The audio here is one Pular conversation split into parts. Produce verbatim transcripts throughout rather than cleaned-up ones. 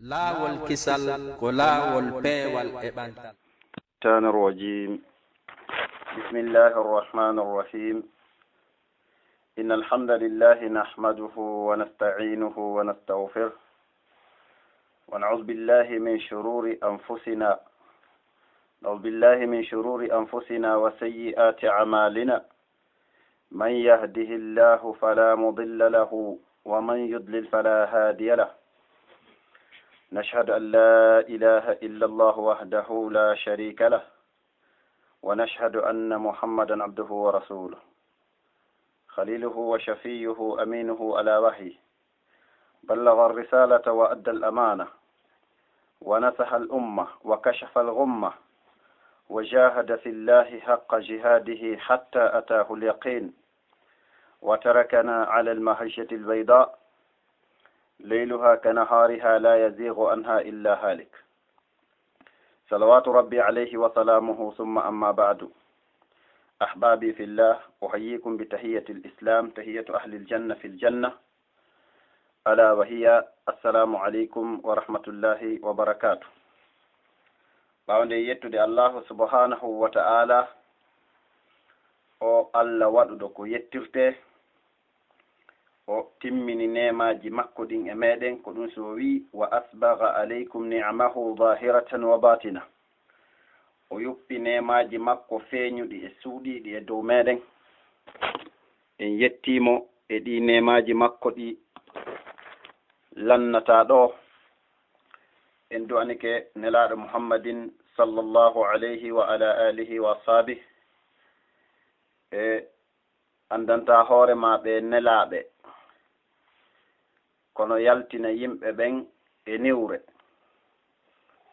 Laawol kisal ko laawol peewal e ɓantal. الشيطان الرجيم. بسم الله الرحمن الرحيم. إن الحمد لله نحمده ونستعينه ونستغفره، ونعوذ بالله من شرور أنفسنا، نعوذ بالله من شرور أنفسنا وسيئات أعمالنا. من يهده الله فلا مضل له، ومن يضلل فلا هادي له. نشهد أن لا إله إلا الله وحده لا شريك له، ونشهد أن محمدا عبده ورسوله، خليله وشفيه أمينه على وحيه، بلغ الرسالة وأدى الأمانة، ونصح الأمة، وكشف الغمة، وجاهد في الله حق جهاده حتى أتاه اليقين، وتركنا على المحجة البيضاء، ليلها كنهارها لا يزيغ عنها إلا هالك. صلوات ربي عليه وسلامه، ثم أما بعد. أحبابي في الله، أحييكم بتحية الإسلام، تحية أهل الجنة في الجنة، ألا وهي: السلام عليكم ورحمة الله وبركاته. Ɓaawo nde yettude Allahu subhanahu wa ta'ala, o Allah waɗuɗo ko yettirtee, o timmini neemaaji makko ɗin e meɗen, ko ɗun si o wi'i: "Wa asbagha alaykum ni'amahu zahiratan wa batina." O yuppi neemaaji makko feeñuɗi e suuɗiiɗi e dow meɗen. En yettii mo e ɗii neemaaji makko ɗi lannataa ɗoo. En du'anike Nelaaɗo Muhammadin sallallahu alayhi wa ala alihi wa ashabihi. E anndantaa hoore maa ɓe nelaaɓe, kono yaltina yimɓe ɓen e niwre,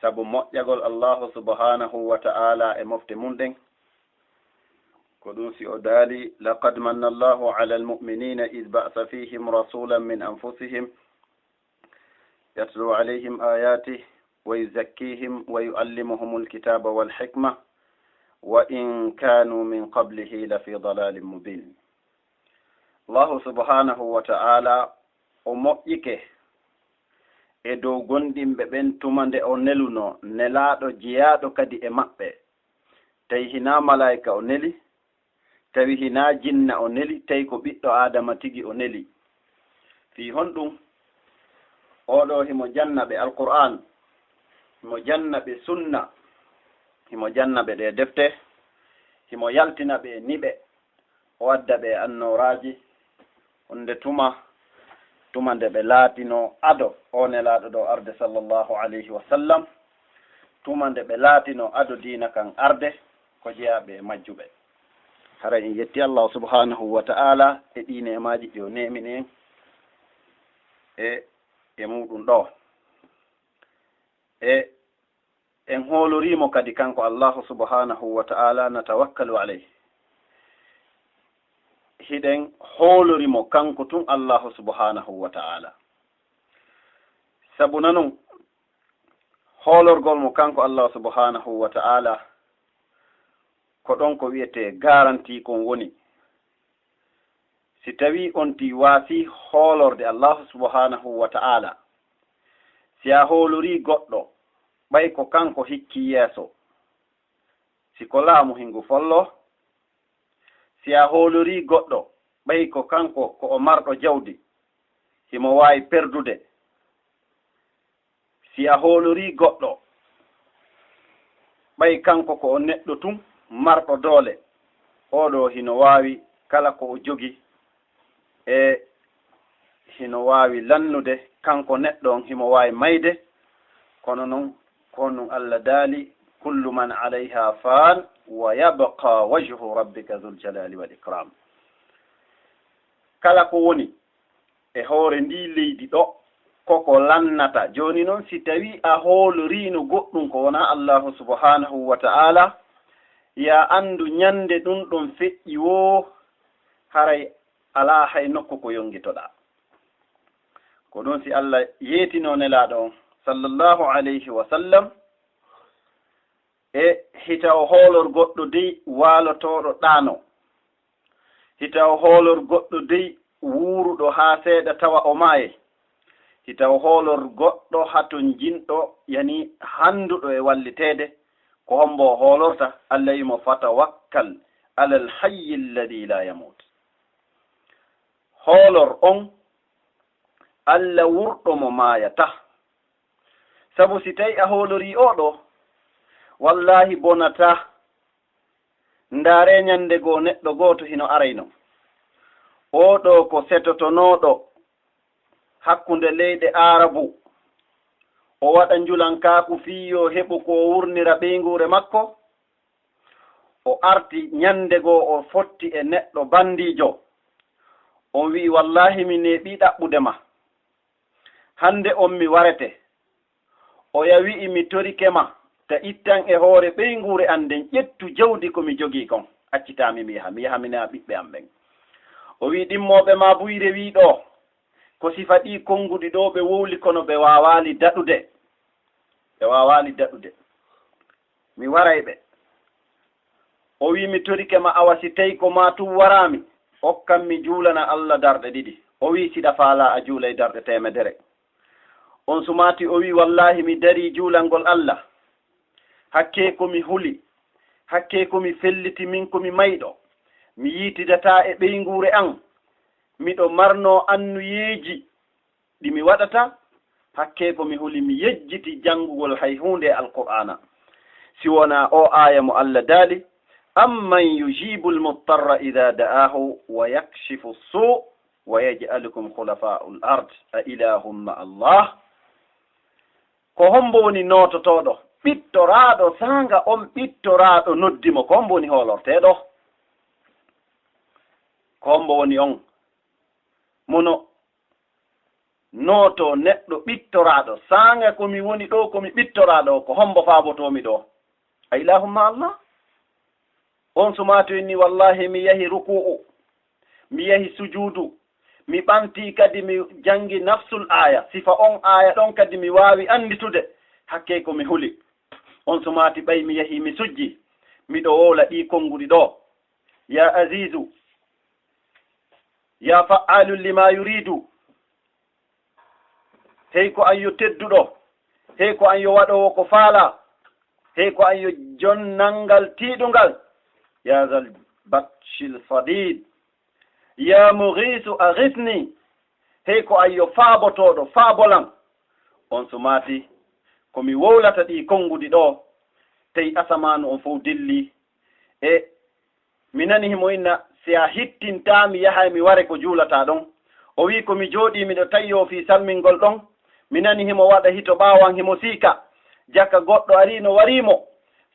sabu moƴƴagol Allahu subhanahu wa ta'ala e mofte mun ɗen. Ko ɗun si o daali: "Laqad manna Allahu ala al-mu'minina idh ba'atha fihim rasulan min anfusihim yatlu alayhim ayatihi wa yuzakkihim wa yu'allimuhumul kitaba wal hikma wa in kanu min qablihi lafi dalalin mubin." Allahu subhanahu wa ta'ala o moƴƴike e dow gomɗinɓe ɓen tuma nde o nelunoo nelaaɗo jeyaaɗo kadi e maɓɓe, tawi hinaa malaa'ika o neli, tawi hinaa jinna o neli, tawi ko ɓiɗɗo Aadama tigi o neli. Fii honɗun? Oo ɗoo himo janna ɓe Alqur'aan, himo janna ɓe Sunna, himo janna ɓe ɗee defte, himo yaltina ɓe e niɓe, o adda ɓe e annooraaji, hunnde tuma, tuma nde ɓe laatinoo ado oo Nelaaɗo ɗoo arde, sallallahu alayhi wa sallam, tuma nde ɓe laatinoo ado diina kan arde, ko jeyaaɓe e majjuɓe. Haray en yetti Allahu subhanahu wa ta'ala e ɗii neemaaji ɗi o neemini en e, e muuɗun ɗoo. E en hoolorii mo kadi kanko Allahu subhanahu wa ta'ala, natawakkalu alayhi. Hiɗen hoolori mo kanko tun Allahu subhanahu wa ta'ala. Sabu nanon, hoolorgol mo kanko Allahu subhanahu wa ta'ala, ko ɗon ko wi'etee garantii kon woni. Si tawii on tii waasii hoolorde Allahu subhanahu wa ta'ala, si a hoolorii goɗɗo, ɓay ko kanko hikkii yeeso, si ko laamu hingu folloo, si a hoolorii goɗɗo, ɓay ko kanko ko o marɗo jawdi, himo waawi perdude, si a hoolorii goɗɗo, ɓay kanko ko o neɗɗo tun marɗo doole, oo ɗoo hino waawi kala ko o jogii, e hino waawi lannude, kanko neɗɗo on himo waawi mayde, kono non, ko non Alla daali: "Kullu man alayha fan, wa yabqa wajhu rabbika dhul jalali wal ikram." Kala ko woni e hoore ndii leydi ɗoo, ko ko lannata. Jooni non, si tawii a hooloriino goɗɗun ko wonaa Allaahu subhaanahu wa ta'aalaa, yo a anndu ñande ɗun ɗon feƴƴi woo, haray alaa hay nokku ko yonngitoɗaa. Ko ɗun si Alla yeetinoo Nelaaɗo on, sallallaahu alayhi wa sallam, e hita o hoolor goɗɗo dey waalotooɗo ɗaano. Hita o hoolor goɗɗo dey wuuruɗo haa seeɗa tawa o maayay. Si taw hoolor goɗɗo hatonjinɗo, yani hannduɗo e walliteede, ko hombo o hoolorta? Alla wi'i mo, "Fatawakkal alal hayyi alladhi la yamut." Hoolor on Alla wurɗo mo maayataa. Sabu si tawi a hoolorii oo ɗoo, wallaahi bonataa. Ndaaree, ɲande goo neɗɗo gooto hino arayno. Oo ɗoo ko setotonooɗo hakkunde leyɗe Aarabu. O waɗa njulankaaku fii yo heɓu ko o wurnira ɓeynguure makko. O arti ɲande goo, o fotti e neɗɗo bandiijo. On wi'i, "Wallaahi, mi neeɓii ɗaɓɓude ma. Hande on mi warete." Oya wi'i, "Mi torike ma, ta ittan e hoore ɓeynguure an nden, ƴettu jawdi ko mi jogii kon, accitaa mi, mi yaha, mi yaha, mi neeɓa ɓiɓɓe an ɓen." O wi'i, "Ɗimmooɓe maa buy rewii ɗoo, ko sifa ɗii konnguɗi ɗoo ɓe wowli, kono ɓe waawaali daɗude. Ɓe waawaali daɗude. Mi waray ɓe." O wi'i, "Mi torike ma, awa si tawi ko maa tun waraami, okkan mi juulana Alla darɗe ɗiɗi." O wi'i, "Si ɗa faalaa, a juulay darɗe teemedere." On sumaati, o wi'i, "Wallaahi, mi darii juulangol Alla. Hakkee ko mi huli, hakkee ko mi felliti, min ko mi mayɗo. Mi yiitidataa e ɓeynguure an. Miɗo marnoo annuyeeji ɗi mi waɗata, hakkee ko mi huli, mi yejjiti janngugol hay huunde e Alqur'aana, si wonaa oo aaya mo Alla daali, "Amman yujibul muttarra idha da'ahu wa yakshifu su wa yaj'alukum khulafa'ul ard, a ilahum ma Allah." Ko hombo woni noototooɗo, ɓittoraaɗo, saanga on ɓittoraaɗo noddi mo? Ko hombo woni hoolorteeɗo? Ko hombo woni on? Mono nootoo neɗɗo ɓittoraaɗo, saanga ko mi woni ɗoo, ko mi ɓittoraaɗo, ko hombo faabotoomi ɗoo? A ilahum ma Allah? On sumaatu inni, "Wallaahi, mi yahi ruku'u, mi yahi sujuudu, mi ɓantii kadi mi janngi nafsul aaya, sifa on aaya ɗon kadi mi waawi annditude, hakkee ko mi huli." On sumaati ɓay mi yahi mi sujji, miɗo wowla ɗii konnguɗi ɗoo. Ya Aziizu, ya fa'aalun lima yuriidu. Hey ko an yo tedduɗo, hey ko an yo waɗoowo ko faalaa, hey ko an yo jonnangal tiiɗungal. Ya zal batshil sadid, ya mughiisu aghisni, hey ko an yo faabotooɗo, faabolan. On sumaati, ko mi wowlata ɗii konnguɗi ɗoo, tawi asamaanu on fow dilli, e mi nani himo inna, "Si a hittintaa, mi yahay mi ware ko juulataa ɗon." O wi'i, "Ko mi jooɗii miɗo tayyoo fii salmingol ɗon, mi nani himo waɗa hito ɓaawo an, himo siika. Jaka goɗɗo arii no warii mo.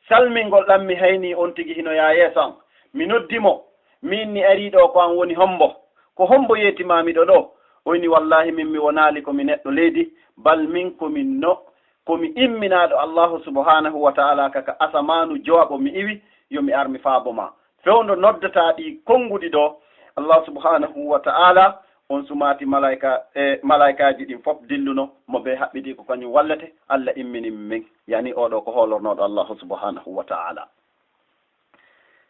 Salmingol ɗan mi haynii on tigi hino yaa yeeso an. Mi noddi mo, mi inni arii ɗoo ko an woni hombo? Ko hombo yeeti maa miɗo ɗoo?" O inni, "Wallaahi min mi wonaali ko mi neɗɗo leydi, bal min ko mi no, ko mi imminaaɗo Allaahu subhaanahu wa ta'aalaa ka, ka asamaanu jowaɓo mi iwi, yo mi ar mi faabo maa." Fewndo noddataa ɗii konnguɗi ɗoo, Allah subhanahu wa ta'ala on sumaati malaika, e malaikaaji ɗin fof dilluno, mo bee haɓɓiɗi ko kañum wallete, Allah immini min, yani oo ɗoo ko hoolornooɗo Allah subhanahu wa ta'ala.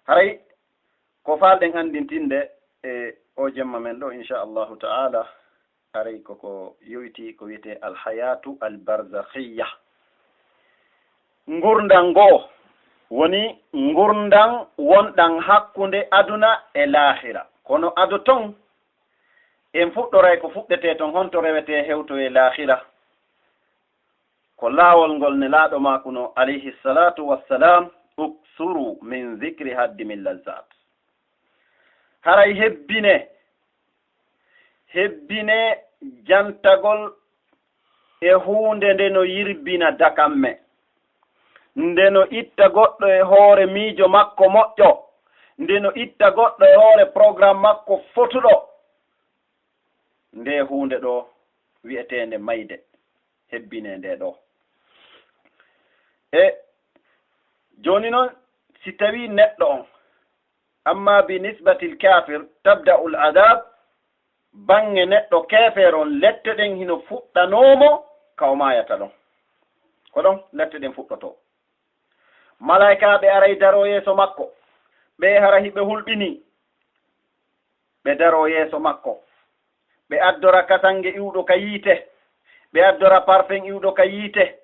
Haray ko faalɗen anndintinde e oo jemma men ɗoo, insha Allahu ta'ala, haray ko ko yowitii ko wiyetee alhayatu albarzakhiyya. Ngurndan ngoo woni ngurndan wonɗan hakkunde aduna e laahira. Kono ado ton, en fuɗɗoray ko fuɗɗetee ton, honto rewetee hewtoyee laahira. Ko laawol ngol Nelaaɗo maakuno, alayhi salatu wassalam, "Uksuru min zikri haddimi lazzat." Haray hebbinee, hebbinee jantagol e huunde nde no yirbina dakamme, nde no itta goɗɗo e hoore miijo makko moƴƴo, nde no itta goɗɗo e hoore programme makko fotuɗo. Ndee huunde ɗoo wi'eteende mayde, hebbinee ndee ɗoo. E jooni non, si tawii neɗɗo on, amma bi nisbatil kaafir tabda'ul adab, baŋŋe neɗɗo keefeero on, lette ɗen hino fuɗɗanoo mo ka o maayata ɗon. Ko ɗon lette ɗen fuɗɗotoo. Malaa'ikaaɓe aray daroo yeeso makko, ɓee hara hiɓe hulɓinii. Ɓe daroo yeeso makko, ɓe addora katange iwɗo ka yiite, Ɓe addora parfeŋ iwɗo ka yiite,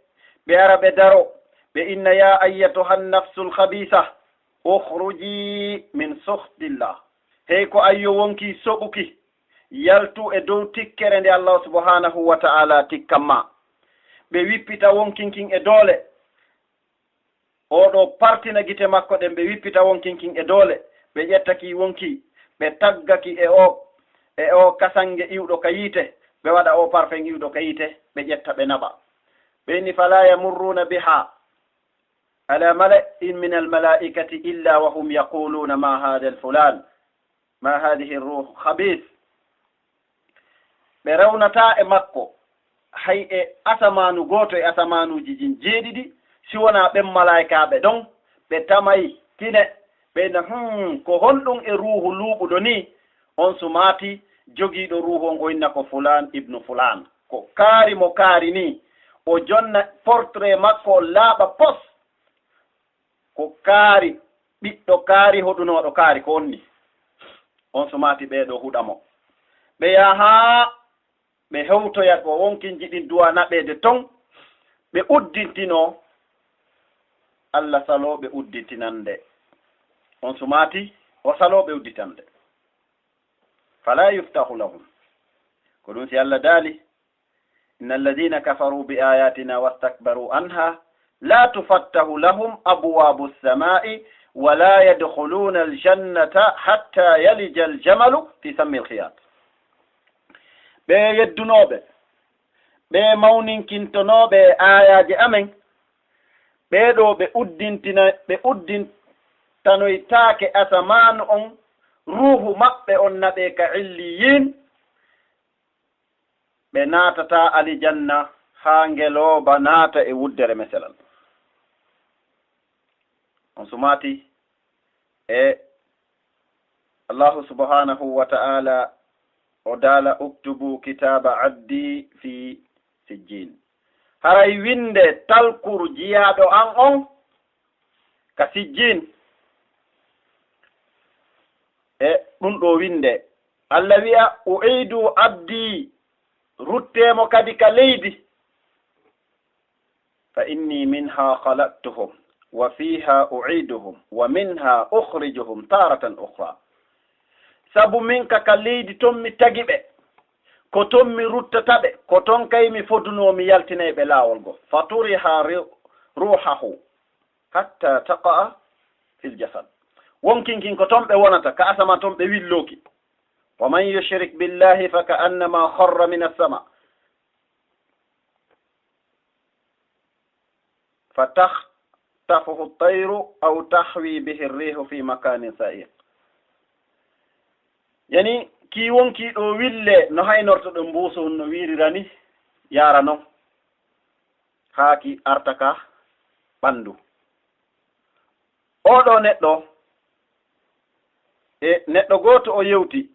ɓe ara ɓe daro, ɓe inna, "Yaa ayyatuhan nafsul khabiisa, ukhruji min sukhtillah." Hey ko ayyo wonki soɓuki, yaltu e dow tikkere nde Allah subhanahu wa ta'ala tikkan ma. Ɓe wippita wonkin kin e doole. Oo ɗoo partina gite makko ɗen, ɓe wippita wonkin kin e doole, ɓe ƴetta ki wonki, ɓe tagga ki e oo, e oo kasange iwɗo ka yiite, ɓe waɗa oo parfeŋ iwɗo ka yiite, ɓe ƴetta ɓe naɓa. Ɓe inni, "Falaa yamurruuna bihaa alaa mala'in minal malaa'ikati illaa wa hum yaquuluuna maa haadal fulaan." Ma hadihi ruuhu khabith. Ɓe rewnataa e makko hay e asamaanu gooto e asamaanuuji ɗin jeeɗiɗi, si wonaa ɓen malaa'ikaaɓe ɗon, ɓe tamay tine, ɓe inna, "Hmm, ko honɗun e ruuhu luuɓuɗo nii?" On sumaati, jogiiɗo ruuhu on, o inna ko fulaan ibnu fulaan. Ko kaari mo kaari nii, o jonna portrait makko on laaɓa pos. Ko kaari, ɓiɗɗo kaari, hoɗunooɗo kaari, ko on ni. On sumaati ɓee ɗoo huɗa mo. Ɓe yaha, ɓe hewtoya ko wonkinji ɗin duwa naɓeede ton, ɓe uddintinoo, Alla saloo ɓe uddintinande. On sumaati, o saloo ɓe udditande. Falaa yuftahu lahum. Ko ɗun si Alla daali, إن الذين كفروا بآياتنا واستكبروا عنها لا تفتح لهم أبواب السماء ولا يدخلون الجنة حتى يلج الجمل في سم الخياط. Ɓee yeddunooɓe, ɓee mawninkintonooɓe e aayaaje amen, ɓee ɗoo ɓe uddintina-, ɓe uddintanoytaake asamaanu on, ruuhu maɓɓe on naɓee ka Illiyiin, ɓe naatataa alijanna haa ngelooba naata e wuddere meselal. On sumaati e Allahu subhanahu wa ta'ala o daala, "Uktubu kitaaba abdi fi sijjin." Haray winnde talkuru jiyaaɗo an on ka sijjin. E ɗun ɗoo winnde, Alla wi'a, "U'idu abdi, ruttee mo kadi ka leydi." "Fa inni minha khalaqtuhum, wa fiha u'iduhum, wa minha ukhrijuhum taratan ukhra." Sabu min ka, ka leydi ton mi tagi ɓe, ko ton mi ruttata ɓe, ko ton kay mi fodunoo mi yaltinay ɓe laawol goo. "Fa turiha ri-, ruhahu hatta taqa'a fil jasad." Wonkinkin ko ton ɓe wonata, ka asama ton ɓe willooki. "Wa man yushrik billahi fa ka'annama kharra minas sama." "Fa takhtafuhu at-tayru aw tahwi bihi ar-rihu fi makanin sa'iq." Yani, kii wonkii ɗoo wille no haynorto ɗon mbuusu on no wiirira ni, yaara non, haa ki arta ka ɓanndu. Oo ɗoo neɗɗo, e neɗɗo gooto o yewti,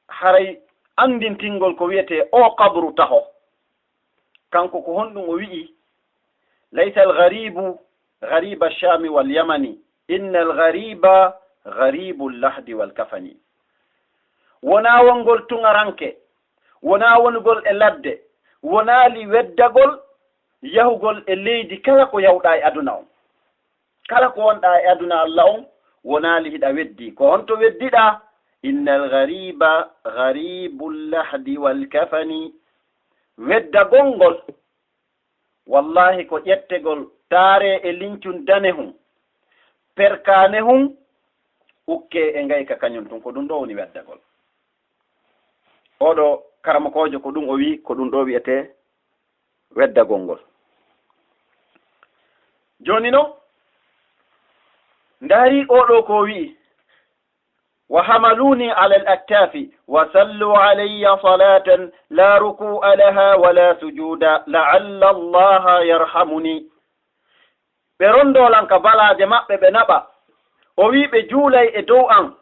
haray anndintingol ko wi'etee oo qabru taho. Kanko ko honɗun o wi'i? "Laysa al-gharibu ghariba ash-Shami wal Yamani, inna al-ghariba gharibu al-lahdi wal kafani." Wonaa wongol tuŋaranke, wonaa wonugol e ladde, wonaali weddagol yahugol e leydi kala ko yawɗaa e aduna on. Kala ko wonɗaa e aduna Alla on, wonaali hiɗa weddii. Ko honto weddiɗaa? "Innal ghariba gharibul lahdi wal kafani." Weddagol ngol, wallahi ko ƴettegol taaree e lincun danehun, perkaanehun, ukkee e ngayka kañun tun. Ko ɗun ɗoo woni weddagol. Oo ɗoo karamokoojo ko ɗun o wi'i, ko ɗun ɗoo wi'etee weddagol ngol. Jooni non, ndaarii oo ɗoo ko o wi'i, "Wa hamaluni alal aktafi, wa sallu alayya salatan la ruku'a laha wa la sujuda, la'alla Allaha yarhamuni." Ɓe rondoo lan ka balaaje maɓɓe, ɓe naɓa. O wi'i ɓe juulay e dow an.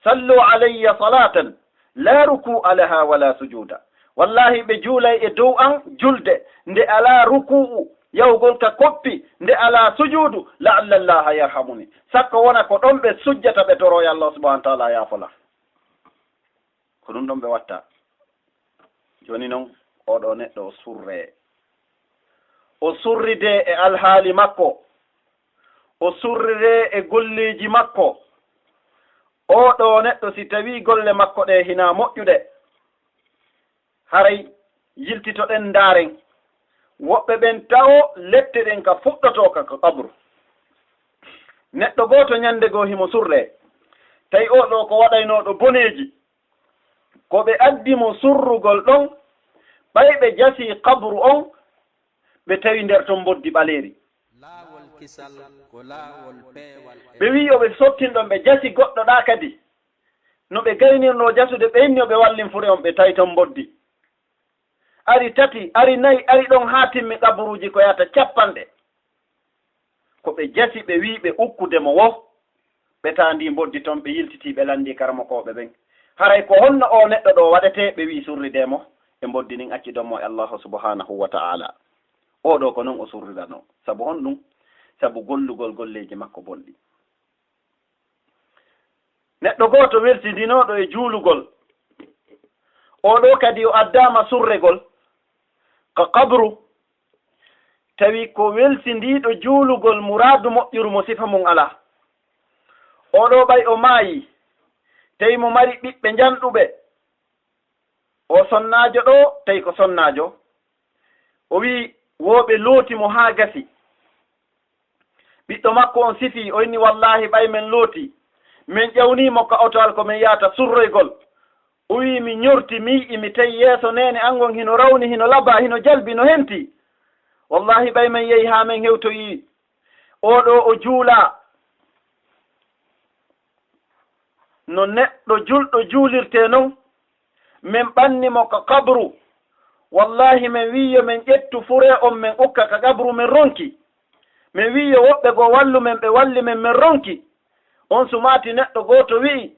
"Sallu alayya salatan, la ruku'a laha wa la sujuda." Wallahi, ɓe juulay e dow an julde nde alaa ruku'u, yahugol ka koppi, nde alaa sujuudu, "la'alla Allaha yarhamuni." Sakko wona ko ɗon ɓe sujjata, ɓe toroya Allah subhanahu wa ta'ala yaafola. Ko ɗun ɗon ɓe watta. Jooni non, Oo ɗoo neɗɗo o surree. O surridee e alhaali makko. O surriree e golleeji makko. Oo ɗoo neɗɗo, si tawii golle makko ɗee hinaa moƴƴuɗe, haray yiltitoɗen ndaaren. Woɓɓe ɓen tawo lette ɗen ka fuɗɗotoo ka, ka qabru. Neɗɗo gooto ɲande goo himo surree. Tawi oo ɗoo ko waɗaynooɗo boneeji. Ko ɓe addi mo surrugol ɗon, ɓay ɓe jasii qabru on, ɓe tawi nder ton mboddi ɓaleeri. Laawol kisal ko laawol peewal e Ɓe wi'i yo ɓe sottin ɗon, ɓe jasi goɗɗo ɗaa kadi. No ɓe gaynirnoo jasude, ɓe inni yo ɓe wallin fure on, ɓe tawi ton mboddi. Ari tati, ari nayi, ari ɗon haa timmi qaburuuji ko yaata cappanɗe. Ko ɓe jasi, ɓe wi'i ɓe ukkude mo woo. Ɓe taandii mboddi ton, ɓe yiltitii, ɓe lanndii karamokooɓe ɓen. Haray ko honno oo neɗɗo ɗoo waɗetee? Ɓe wi'i surridee mo e mboddi ndin, accidon mo e Allaahu subhaanahu wa ta'aalaa. Oo ɗoo ko non o surriranoo. Sabu honɗun? Sabu gollugol golleeji makko bonɗi. Neɗɗo gooto welsindinooɗo e juulugol, oo ɗoo kadi o addaama surregol ka qabru, tawi ko welsindiiɗo juulugol muraadu moƴƴuru mo sifa mun alaa. Oo ɗoo ɓay o maayii, tawi mo mari ɓiɓɓe njanɗuɓe, o sonnaajo ɗoo, tawi ko sonnaajo. O wi'i, woo ɓe looti mo haa gasi. Ɓiɗɗo makko on sifii, o inni, wallaahi, ɓay men looti, men ƴawnii mo ka otowal ko men yaata surroygol. O wi'i, mi ñorti, mi yi'i, mi tawi yeeso neene an ngon hino rawni, hino labaa, hino jalbi, no henti. Wallaahi, ɓay men yehi haa men hewtoyii. Oo ɗoo o juulaa. No neɗɗo julɗo juulirtee non, men ɓanni mo ka qabru. Wallaahi, men wi'i yo men ƴettu furee on, men ukka ka qabru, men ronki. Men wi'i yo woɓɓe goo wallu men, ɓe walli men, men ronki. On sumaati neɗɗo gooto wi'i,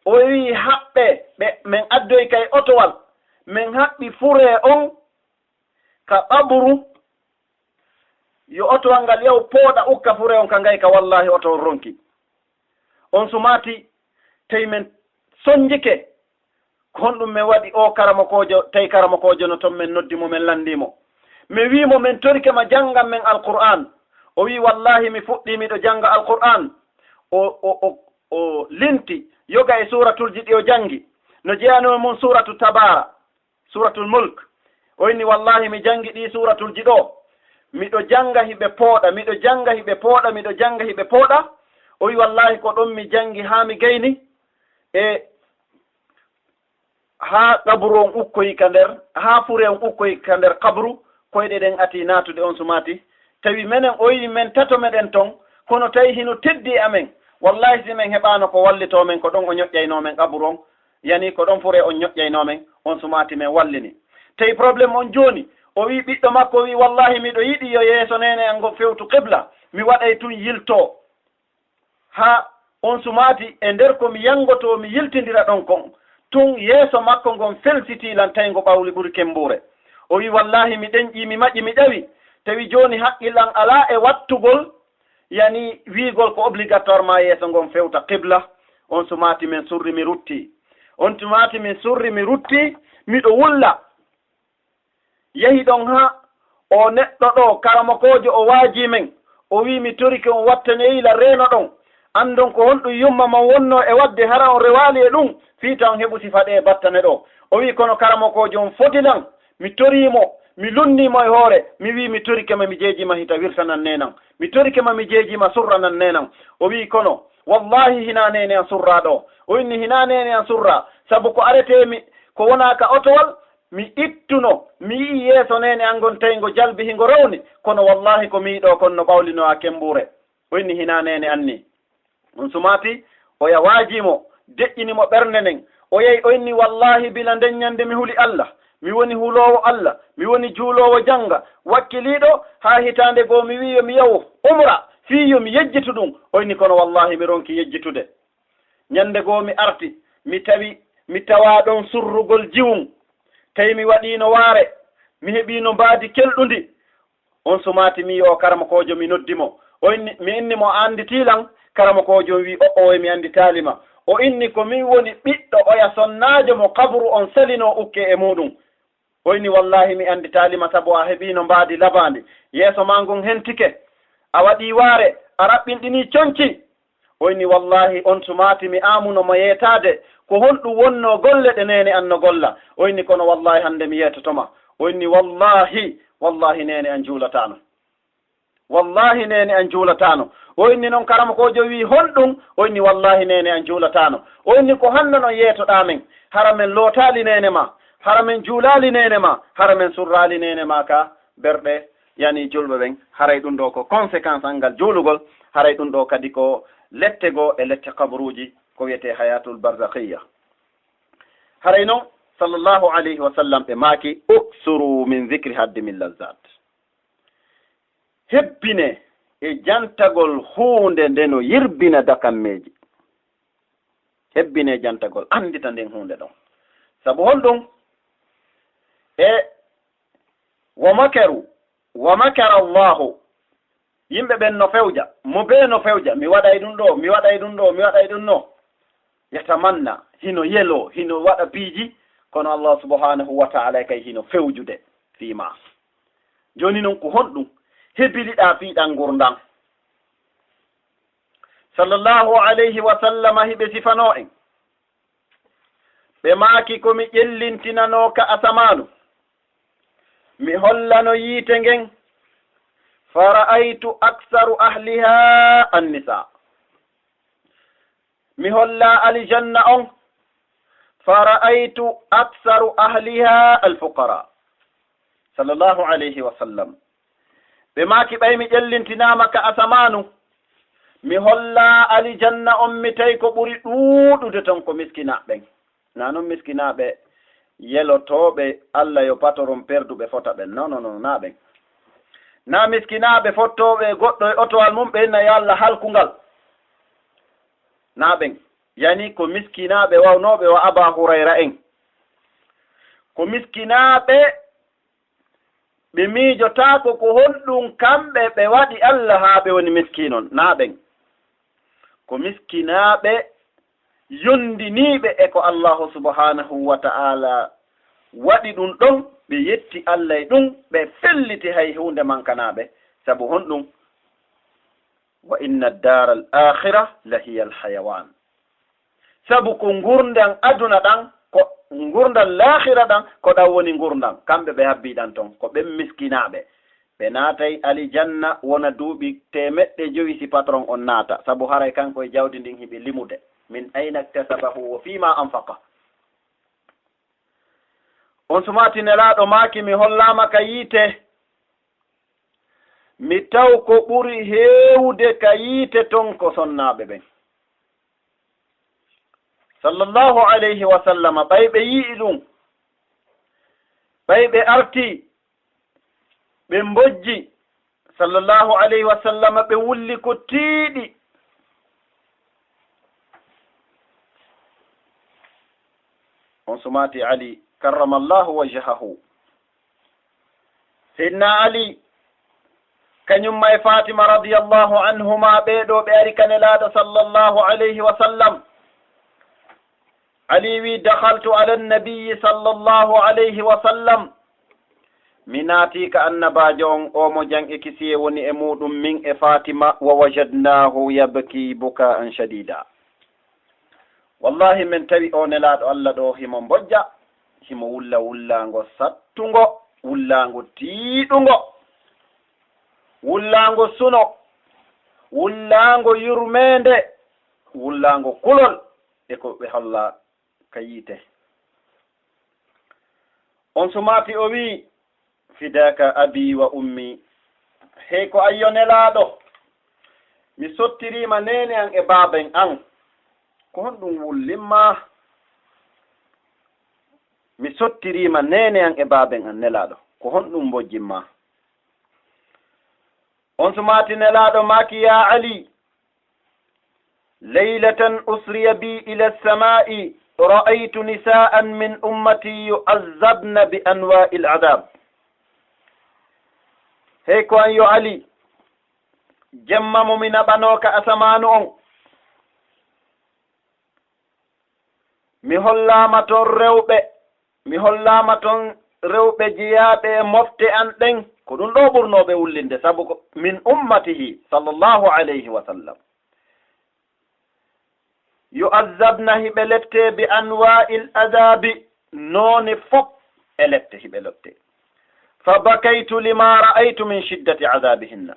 o wi'i, haɓɓee, ɓe, men addoyi kay otowal, men haɓɓi furee on ka qabru, yo otowal ngal yahu pooɗa ukka furee on ka ngayka, wallaahi oto on ronki. On sumaati, tawi men sonjike, ko honɗun men waɗi oo karamokoojo, tawi karamokoojo no ton, men noddi mo, men lanndii mo. Men wi'i mo, men torike ma janngan men Alqur'aan. O wi'i, wallaahi mi fuɗɗii miɗo jannga Alqur'aan. O, o, o, o linti, yoga e suuratulji ɗi o janngi. No jeyanoo e mun suuratu Tabaara. Suuratul Mulk. O inni, wallaahi, mi janngi ɗii suuratulji ɗoo. Miɗo jannga hiɓe pooɗa, miɗo jannga hiɓe pooɗa, miɗo jannga hiɓe pooɗa. O wi'i, wallaahi, ko ɗon mi janngi haa mi gayni. E haa qabru on ukkoyi ka nder, haa fure on ukkoyi ka nder qabru, koyɗe ɗen atii naatude on sumaati. Tawi menen, o wi'i, men tato meɗen ton, kono tawi hino teddi e amen. Wallaahi, si men heɓaano ko wallitoo men, ko ɗon o ñoƴƴaynoo men qabru on. Yani ko ɗon fure on ñoƴƴaynoo men, on sumaati men wallini. Tawi problème on jooni, o wi'i ɓiɗɗo makko, o wi'i, wallaahi, miɗo yiɗi yo yeeso neene an ngon fewtu qibla, mi waɗay tun yiltoo. Haa on sumaati e nder ko mi yanngotoo, mi yiltindira ɗon kon, tun yeeso makko ngon felsitii lan tawi ngo ɓawli ɓuri kembuure. O wi'i, wallaahi, mi ɗenƴii, mi maƴi, mi ƴawi, tawi jooni haqqil an alaa e wattugol, yani wi'ugol ko obligatoire ma yeeso ngon fewta qibla. On sumaati men surri mi rutti. On sumaati min surri mi rutti, miɗo wulla. Yehi ɗon haa o neɗɗo ɗoo, karamokoojo, o waajii men. O wi'i, mi torike on wattane yila reeno ɗon. Anndon ko honɗun yumma mon wonnoo e waɗde, hara on rewaali e ɗun, fii taw on heɓu sifa ɗee battane ɗoo. O wi'i, kono karamokoojo on fodi lan. Mi torii mo, mi lunnii mo e hoore, mi wi'i, mi torike ma, mi jeejii ma, hita wirtanan neenan. Mi torike ma, mi jeejii ma, surranan neenan. O wi'i, kono, wallaahi, hinaa neene an surraa ɗoo. O inni, hinaa neene an surraa, sabu ko aretee mi, ko wonaa ka otowal, mi ittuno, mi yi'i yeeso neene an ngon, tawi ngo jalbi, hingo rawni, kono, wallaahi, ko mi yi'i ɗoo kon no ɓawlinoo a kembuure. O inni, hinaa neene an nii. On sumaati, oya waajii mo, deƴƴini mo ɓernde nden. O yehi, o inni, wallaahi, bila nden ɲande mi huli Alla. Mi woni huloowo Alla, mi woni juuloowo jannga, wakkiliiɗo, haa hitaande goo mi wi'i yo mi yahu umra, fii yo mi yejjitu ɗun. O inni, kono wallaahi, mi ronki yejjitude. Ɲande goo mi arti, mi tawi, mi tawaa ɗon surrugol jiwun. Tawi mi waɗiino waare, mi heɓiino mbaadi kelɗundi. On sumaati mi yi'i o karamokoojo, mi noddi mo. O inni, mi inni mo, a annditii lan? Karamokoojo on wi'i, o'o, mi annditaali ma. O inni, ko min woni ɓiɗɗo oya sonnaajo mo qabru on salinoo ukkee e muuɗun. O inni, "Wallaahi, mi annditaali ma, sabu a heɓiino mbaadi labaandi. Yeeso maa ngon hentike, a waɗii waare, a raɓɓinɗinii conci." O inni, "Wallaahi, on sumaati mi aamuno mo yeetaade, ko honɗum wonnoo golle ɗe neene an no golla?" O inni, "Kono wallaahi, hannde mi yeetoto ma." O inni, "Wallaahi, wallaahi, neene an juulataano." "Wallaahi, neene an juulataano." O inni non, karamokoojo wi'i, "Honɗum?" O inni, "Wallaahi, neene an juulataano." O inni, "Ko hanno non yeetoɗaa men? Hara men lootaali neene ma? Hara men juulaali neene ma? Hara men surraali neene ma ka berɗe, yani julɓe ɓen? Haray ɗum ɗoo ko conséquence an ngal juulugol. Haray ɗum ɗoo kadi ko lette goo e lette kaburuuji, ko wiyetee hayatul barzakhiyya." Haray non, sallallahu alayhi wa sallam, ɓe maaki, "Uksuru min zikri haddimi lazzat." Hebbine e jantagol huunde nde no yirbina dakammeeji. Hebbine e jantagol, anndita nden huunde ɗon. Sabu honɗum? E wa makaru, wa makara Allahu. Yimɓe ɓen no fewja, mo bee no fewja, "Mi waɗay ɗum ɗoo, mi waɗay ɗum ɗoo, mi waɗay ɗum ɗoo." Yatamanna, hino yeloo, hino waɗa piiji, kono Allah subhanahu wa ta'ala kay hino fewjude fii maa. Jooni non, ko honɗum hebiliɗaa fii ɗan ngurndan? Sallallahu alayhi wa sallama hiɓe sifanoo en. Ɓe maaki, "Ko mi ƴellintinanoo ka asamaanu, mi hollano yiite ngen, fara'aytu aksaru ahliha annisa." Mi holla alijanna on, fara'aytu aksaru ahliha alfuqara. Sallallahu alayhi wa sallam. Ɓe maaki, "Ɓay mi ƴellintinaama ka asamaanu, mi holla alijanna on, mi tawi ko ɓuri ɗuuɗude ton ko miskinaaɓe ɓen." Naa non miskinaaɓe yelotooɓe, "Alla yo patoron perduɓe fota ɓen." Non, non, non, naa ɓen. Naa miskinaaɓe fottooɓe e goɗɗo e otowal mum, ɓe inna, "Yo Alla halku ngal." Naa ɓen. Yani ko miskinaaɓe wawnooɓe wa Aba Hurayra en. Ko miskinaaɓe ɓe miijotaako ko honɗum kamɓe ɓe waɗi Alla haa ɓe woni miskinon, naa ɓen. Ko miskinaaɓe yondiniiɓe e ko Allaahu subhaanahu wa ta'aala waɗi ɗum ɗon, ɓe yetti Alla e ɗum, ɓe felliti hay huunde mankanaa ɓe. Sabu honɗum? "Wa inna ad-daara al-aakhira la hiya al-hayawaan." Sabu ko ngurndan aduna ɗan, ko ngurndan laakhira ɗan, ko ɗan woni ngurndan. Kamɓe ɓe habbii ɗan ton, ko ɓen miskinaaɓe. Ɓe naatay alijanna wona duuɓi teemeɗɗe jowi si patron on naata. Sabu haray kanko e jawdi ndin hiɓe limude. "Min ayna iktasabahu wa fiima anfaqa." On sumaati Nelaaɗo maaki, "Mi hollaama ka yiite, mi taw ko ɓuri heewude ka yiite ton ko sonnaaɓe ɓen." Sallallahu alayhi wa sallama, ɓay ɓe yi'i ɗum, ɓay ɓe artii, ɓe mbojji, sallallahu alayhi wa sallama, ɓe wulli ko tiiɗi. On sumaati Ali, karramallahu wajhahu. Seydina Ali, kañum ma e Faatima radiyallahu anhuma, ɓee ɗoo ɓe ari ka Nelaaɗo sallallahu alayhi wa sallam. Ali wi, "Dakhaltu ala nabiyyi sallallahu alayhi wa sallam." Mi naatii ka Annabaajo on, oo mo jam e kisiyee woni e muuɗum, min e Faatima, "wa wajadnaahu yabki bukaan shadiida." Wallahi, men tawi oo Nelaaɗo Alla ɗoo himo mbojja, himo wulla wullaango sattungo, wullaango tiiɗungo, wullaango suno, wullaango yurmeende, wullaango kulol, e ko ɓe holla ka yiite. On sumaati o wi'i, "Fidaaka abi wa ummi." Hey ko an yo Nelaaɗo, mi sottiriima neene an e baaben an. Ko honɗum wullimma? Mi sottiriima neene an e baaben an, Nelaaɗo. Ko honɗum mbojjimma? On sumaati Nelaaɗo maaki, "Yaa Ali, laylatan usriya bi ila samaa'i, ra'aytu nisaa'an min ummati yu'azzabna bi anwaa'il adab." Hey ko an yo Ali, jemma mo mi naɓanoo ka asamaanu on, mi hollaama ton rewɓe, mi hollaama ton rewɓe jeyaaɓe e mofte an ɗen, ko ɗun ɗoo ɓurnooɓe wullinde, sabu ko min ummatihi, sallallahu alayhi wa sallam. Yu'azzabna, hiɓe lette, bi anwaa'il adaabi, noone fop e lette hiɓe lette. Fa bakaytu lima ra'aytu min shiddati adaabihinna.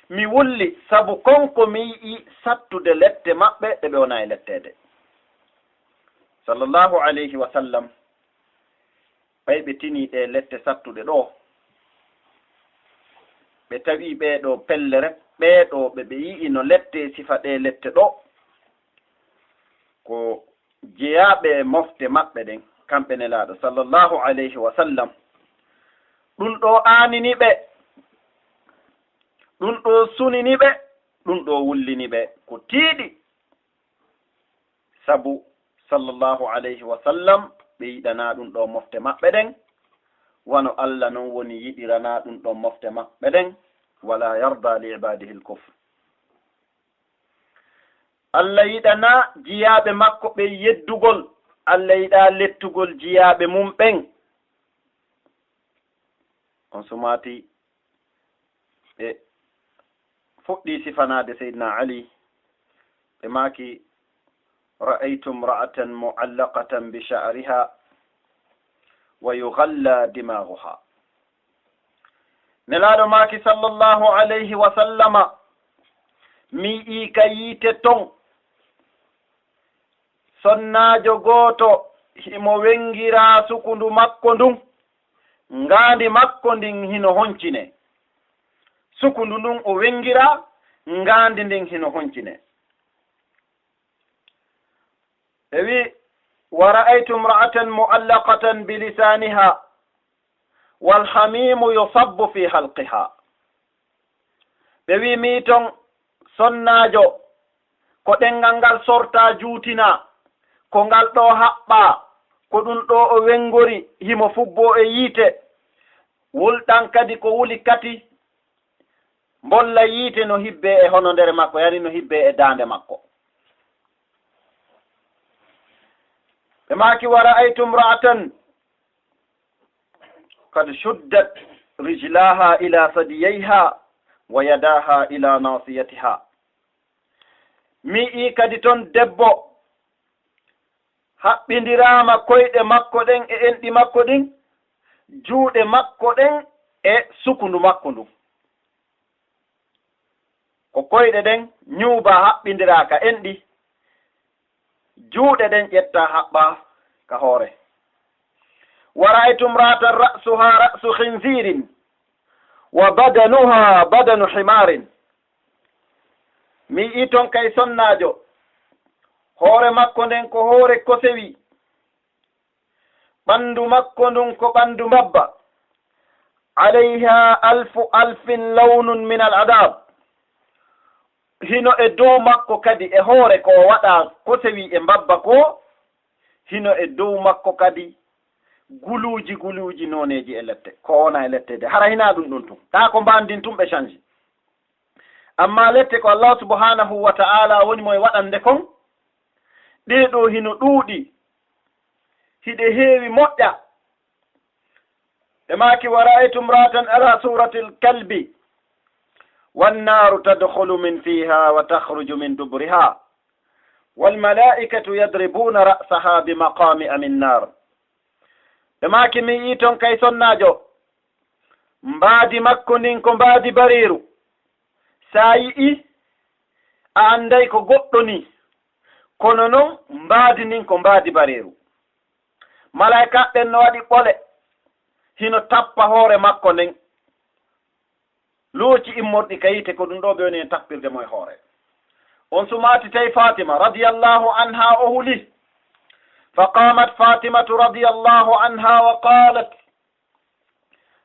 Mi wulli sabu kon ko mi yi'i sattude lette maɓɓe ɗe ɓe wona e letteede. Sallallahu alayhi wa sallam, ɓay ɓe tinii ɗee lette sattuɗe ɗoo, ɓe tawii ɓee ɗoo pelle rek, ɓee ɗoo ɓe ɓe yi'i no lette sifa ɗee lette ɗoo, ko jeyaaɓe e mofte maɓɓe ɗen, kamɓe Nelaaɗo sallallahu alayhi wa sallam. Ɗun ɗoo aanini ɓe, ɗun ɗoo sunini ɓe, ɗun ɗoo wullini ɓe, ko tiiɗi. Sabu, sallallahu alayhi wa sallam, ɓe yiɗanaa ɗun ɗoo mofte maɓɓe ɗen, wano Alla non woni yiɗiranaa ɗun ɗoo mofte maɓɓe ɗen, wala yarda li ibadihi al-kufr. Alla yiɗanaa jiyaaɓe makko ɓen yeddugol, Alla yiɗaa lettugol jiyaaɓe mun ɓen. On sumaati ɓe fuɗɗii sifanaade Seydina Ali, ɓe maaki, "Ra'aytu imra'atan mu'allaqatan bi sha'riha wa yughalla dimaghuha." Nelaaɗo maaki, sallallahu alayhi wa sallama, mi yi'ii ka yiite ton sonnaajo gooto, himo wenngiraa sukundu makko ndun, ngaandi makko ndin hino honcinee. Sukundu ndun o wenngiraa, ngaandi ndin hino honcinee. Ɓe wi'i, "Wa ra'aytu imra'atan mu'allaqatan bi lisaaniha, wal hamiimu yusabbu fi halqiha." Ɓe wi'i, "Mi ton sonnaajo, ko ɗenngal ngal sortaa juutinaa, ko ngal ɗoo haɓɓaa, ko ɗun ɗoo o wenngori, himo fubboo e yiite. Wulɗan kadi ko wuli kati, mbolla yiite no hibbee e honondere makko, yani no hibbee e daande makko." Ɓe maaki, "Wa ra'aytu imra'atan qad shuddat rijlaha ila sadiyayha wa yadaha ila nasiyatiha." Mi yi'i kadi ton debbo haɓɓindiraama koyɗe makko ɗen e enɗi makko ɗin, juuɗe makko ɗen e sukundu makko ndun. Ko koyɗe ɗen ñuubaa, haɓɓindiraa ka enɗi, juuɗe ɗen ƴettaa, haɓɓaa ka hoore. "Wa ra'aytu imra'atan ra'suha ra'su khinzirin, wa badanuha badanu himarin." Mi yi'i ton kay sonnaajo, hoore makko nden ko hoore kosewi, ɓandu makko ndun ko ɓandu mbabba. "Alayha alfu alfin lawnun min al adab." Hino e dow makko kadi, e hoore ko o waɗaa, kosewi e mbabba ko, hino e dow makko kadi guluuji guluuji nooneeji e lette, ko wona e lette de. Hara hinaa ɗun ɗun tun. Taa ko mbaandi ndin tun ɓe change. Ammaa lette ko Allah subhanahu wa ta'ala woni mo e waɗande kon, ɗee ɗoo hino ɗuuɗi, hiɗe heewi moƴƴa. Ɓe maaki, "Wa ra'aytu imra'atan ala suratil kalbi, wan naru tadkhulu min fiha wa takhruju min duburiha, wal mala'ikatu yadribuna ra'saha bi maqami'a min nar." Ɓe maaki, "Mi yi'i ton kay sonnaajo, mbaadi makko ndin ko mbaadi bareeru. Sa yi'i, a anday ko goɗɗo ni, kono non mbaadi ndin ko mbaadi bareeru. Malaa'ika ɓen no waɗi ɓole, hino tappa hoore makko nden. Looci immorɗi ka yiite ko ɗun ɗoo ɓe woni en tappirde mo e hoore." On sumaati tawi Fatima radiyallahu anha o huli. Fa qamat Fatimatu radiyallahu anha wa qalat,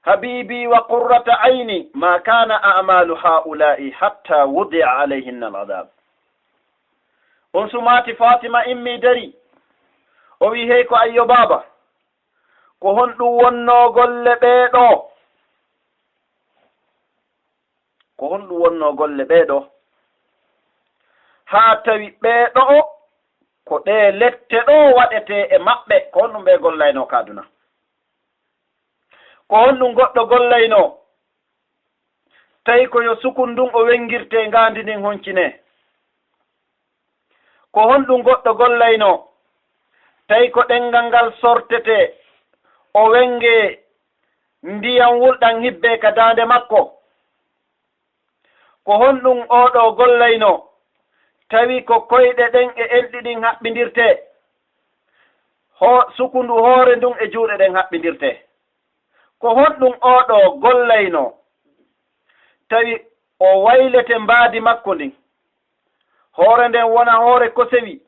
"Habibi wa qurrata ayni, ma kana a'malu ha'ula'i hatta wudi'a alayhinna al-adab." On sumaati Fatima immi dari. O wi, "Hey ko ayyo baaba, ko honɗun wonnoo golle ɓee ɗoo? Ko honɗun wonnoo golle ɓee ɗoo? Haa tawi ɓee ɗoo ko ɗee lette ɗoo waɗetee e maɓɓe, ko honɗun ɓe gollaynoo ka aduna?" Ko honɗun goɗɗo gollaynoo, tawi ko yo sukun ndun o wengirtee, ngaandi ndin honcinee? Ko honɗun goɗɗo gollaynoo, tawi ko ɗenngal ngal sortetee, o wengee, ndiyan wulɗan hibbee ka daande makko? Ko honɗun oo ɗoo gollaynoo, tawi ko koyɗe ɗen e enɗi ɗin haɓɓindirtee, ho-, sukundu hoore ndun e juuɗe ɗen haɓɓindirtee? Ko honɗun oo ɗoo gollaynoo, tawi o waylete mbaadi makko ndin, hoore nden wona hoore ko sewi,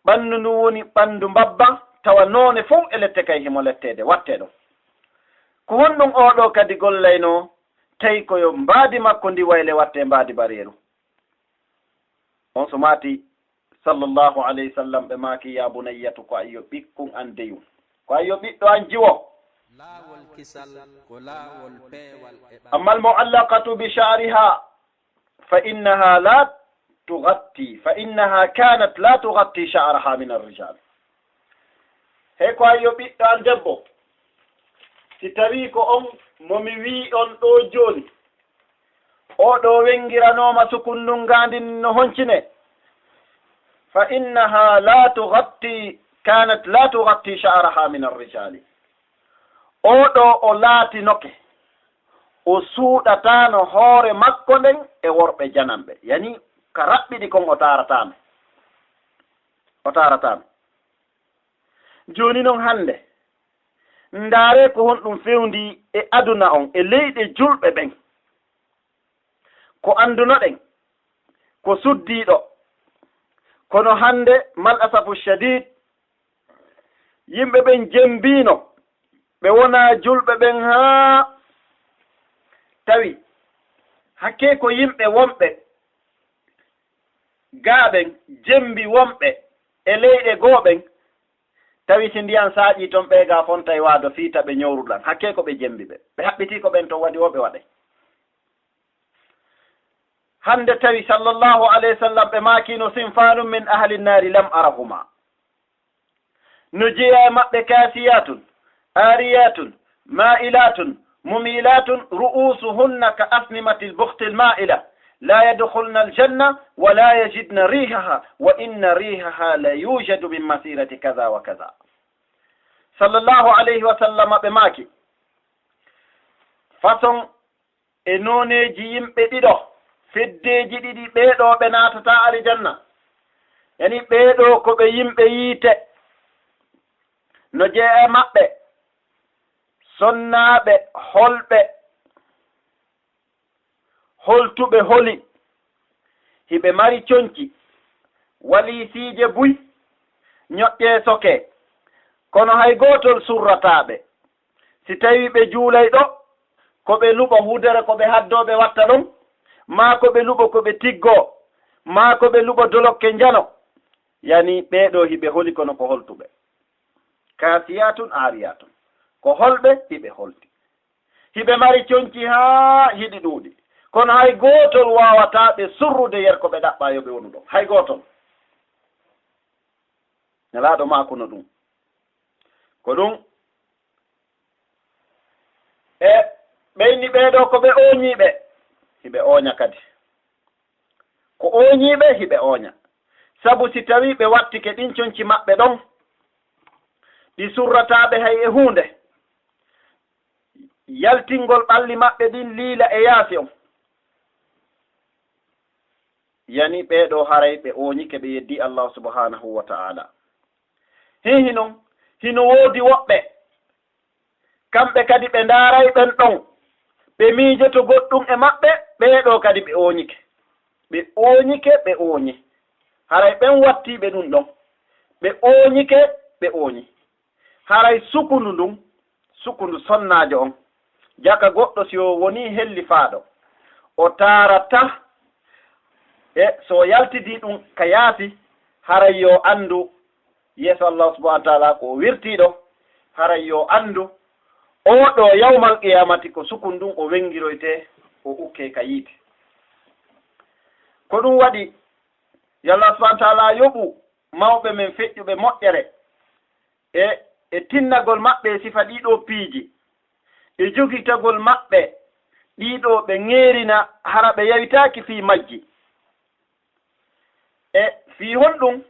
ɓanndu ndun woni ɓanndu mbabba, tawa noone fow e lette kay himo letteede, wattee ɗon? Ko honɗun oo ɗoo kadi gollaynoo, tawi ko yo mbaadi makko ndi wayle wattee mbaadi bareeru? On so maati, sallallahu alayhi wa sallam, ɓe maaki, "Ya bunayyatu, ko ayyo ɓikkun an deyun, ko ayyo ɓiɗɗo an jiwo." Laawol kisal ko laawol peewal e ɓandu. Amma al-mu'allaqatu bi sha'riha, fa innaha la tughatti, fa innaha kanat la tughatti sha'raha min ar-rijal. He ko ayyo ɓiɗɗo an debbo, si tawii ko on mo mi wi'i on ɗoo jooni, oo ɗoo wengiranooma sukun ndun ngaandi ndin no honcinee, fa innaha la tughatti, kanat la tughatti sha'raha min ar-rijali. Oo ɗoo o laatinoke, o suuɗataano hoore makko nden e worɓe jananɓe. Yani ka raɓɓiɗi kon o taarataano. O taarataano. Jooni non hannde, ndaaree ko honɗun fewndii e aduna on, e leyɗe julɓe ɓen. Ko anndunoɗen, ko suddiiɗo. Kono hannde, mal asafu shadid, yimɓe ɓen jembiino, ɓe wonaa julɓe ɓen haa tawi hakkee ko yimɓe wonɓe gaa ɓen jembi wonɓe e leyɗe goo ɓen, tawi si ndiyan saaƴii ton, ɓee gaa fontay waado fii ta ɓe ñowruɗan. Hakkee ko ɓe jembi ɓe. Ɓe haɓɓitii ko ɓen ton waɗi woo ɓe waɗay. Hannde tawi, sallallahu alayhi wa sallam, ɓe maakiino, "Sinfaanun min ahli nnaari lam arahuma." No jeyaa e maɓɓe kaasiyatun, aariyatun, maa'ilatun, mumilatun, ru'usuhunna ka asnimatil bukhtil ma'ila, la yadkhulna aljanna wa la yajidna rihaha, wa inna rihaha la yujadu min masirati kaza wa kaza. Sallallahu alayhi wa sallam ɓe maaki, façon e nooneeji yimɓe ɗiɗo, feddeeji ɗiɗi, ɓee ɗoo ɓe naatataa alijanna. Yani ɓee ɗoo ko ɓe yimɓe yiite. No jeyaa e maɓɓe sonnaaɓe holɓe, holtuɓe holi, hiɓe mari conci, waliisiije buy, ñoƴƴee sokee, kono hay gootol surrataa ɓe. Si tawii ɓe juulay ɗoo, ko ɓe luɓo hudere ko ɓe haddoo ɓe watta ɗon, maa ko ɓe luɓo ko ɓe tiggoo, maa ko ɓe luɓo dolokke njano. Yani ɓee ɗoo hiɓe holi kono ko holtuɓe. Kaasiyatun aariyatun. Ko holɓe hiɓe holti. Hiɓe mari conci haa hiɗi ɗuuɗi. Kono hay gootol waawataa ɓe surrude yer ko ɓe ɗaɓɓaa yo ɓe wonu ɗon. Hay gootol. Nelaaɗo maakuno ɗum. Ko ɗum, e ɓe inni ɓee ɗoo ko ɓe ooñiiɓe, hiɓe ooña kadi. Ko ooñiiɓe hiɓe ooña. Sabu si tawii ɓe wattike ɗin conci maɓɓe ɗon, ɗi surrataa ɓe hay e huunde, yaltingol ɓalli maɓɓe ɗin liila e yaasi on. Yani ɓee ɗoo haray ɓe ooñike, ɓe yeddii Allaahu subhaanahu wa ta'aalaa. Hihi non, hino woodi woɓɓe, kamɓe kadi ɓe ndaaray ɓen ɗon, ɓe miijoto goɗɗum e maɓɓe, ɓee ɗoo kadi ɓe ooñike. Ɓe ooñike, ɓe ooñi. Haray ɓen wattii ɓe ɗum ɗon. Ɓe ooñike, ɓe ooñi. Haray sukundu ndun, sukundu sonnaajo on, jaka goɗɗo si o wonii hellifaaɗo, o taarata, e so o yaltidii ɗum ka yaasi, haray yo anndu yeeso Allah subhanahu wa ta'ala ko o wirtiiɗo, haray yo anndu oo ɗoo yawmal qiyaamati ko sukundu ndun o wenngiroytee, o ukkee ka yiite. Ko ɗum waɗi, yo Allah subhanahu wa ta'ala yoɓu mawɓe men feƴƴuɓe moƴƴere e, e tinnagol maɓɓe e sifa ɗii ɗoo piiji. e jogitagol maɓɓe, ɗii ɗoo ɓe ŋeerina, hara ɓe yawitaaki fii majji. E fii honɗun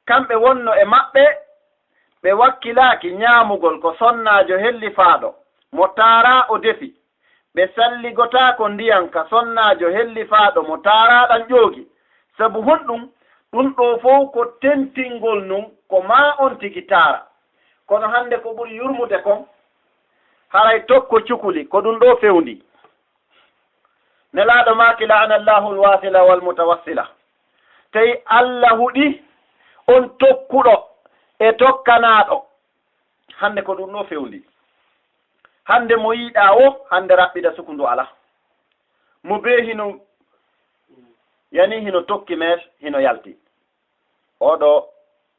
kamɓe wonno e maɓɓe? Ɓe wakkilaaki ñaamugol ko sonnaajo hellifaaɗo mo taaraa o defi, ɓe salligotaako ndiyan ka sonnaajo hellifaaɗo mo taaraa ɗan ƴoogi. Sabu honɗun? Ɗun ɗoo fow ko tentingol nun ko maa on tigi taara. Kono hande ko ɓuri yurmude kon, haray tokko cukuli, ko ɗun ɗoo fewndii. Nelaaɗo maaki, "La'ana Allahu al-wasila wal mutawassila." Tawi Alla huɗi on tokkuɗo e tokkanaaɗo. Hande ko ɗun ɗoo fewndii. Hande mo yiɗaa woo, hande raɓɓiɗa sukundu alaa. Mo bee hino, yani hino tokki mees, hino yalti. Oo ɗoo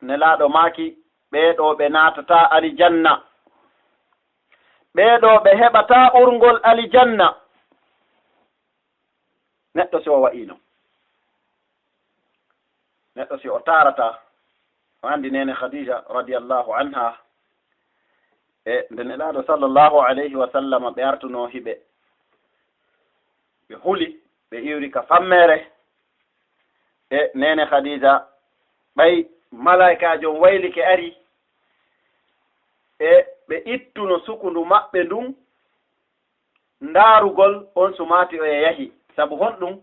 Nelaaɗo maaki, "Ɓee ɗoo ɓe naatataa alijanna." Ɓee ɗoo ɓe heɓataa urngol alijanna. Neɗɗo si o wa'iino, neɗɗo si o taarataa, o anndi neene Khadija radiyallahu anha, e nde Nelaaɗo sallallahu alayhi wa sallam ɓe artunoo hiɓe, ɓe huli, ɓe iwri ka fammeere, e neene Khadija, ɓay malaa'ikaajo on waylike ari, e ɓe ittuno sukundu maɓɓe ndun, ndaarugol on sumaati oya yahi. Sabu honɗun?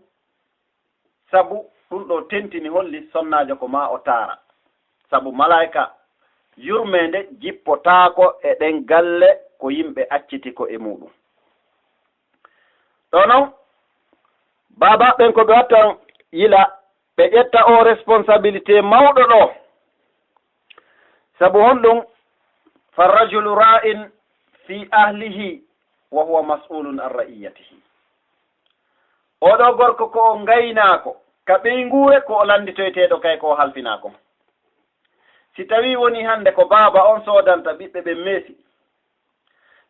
Sabu ɗun ɗoo tentini holli sonnaajo ko maa o taara. Sabu malaa'ika yurmeende jippotaako e ɗen galle ko yimɓe acciti ko e muuɗun. Ɗoo non, baabaaɓe ɓen ko ɓe wattan yila, ɓe ƴetta oo responsabilité mawɗo ɗoo. Sabu honɗun? "Farrajulu ra'in fi ahlihi wa huwa mas'ulun an ra'iyatihi." Oo ɗoo gorko ko o ngaynaako ka ɓeynguure, ko o lannditoyteeɗo kay ko o halfinaa kon. Si tawii wonii hande ko baaba on soodanta ɓiɓɓe ɓen meesi,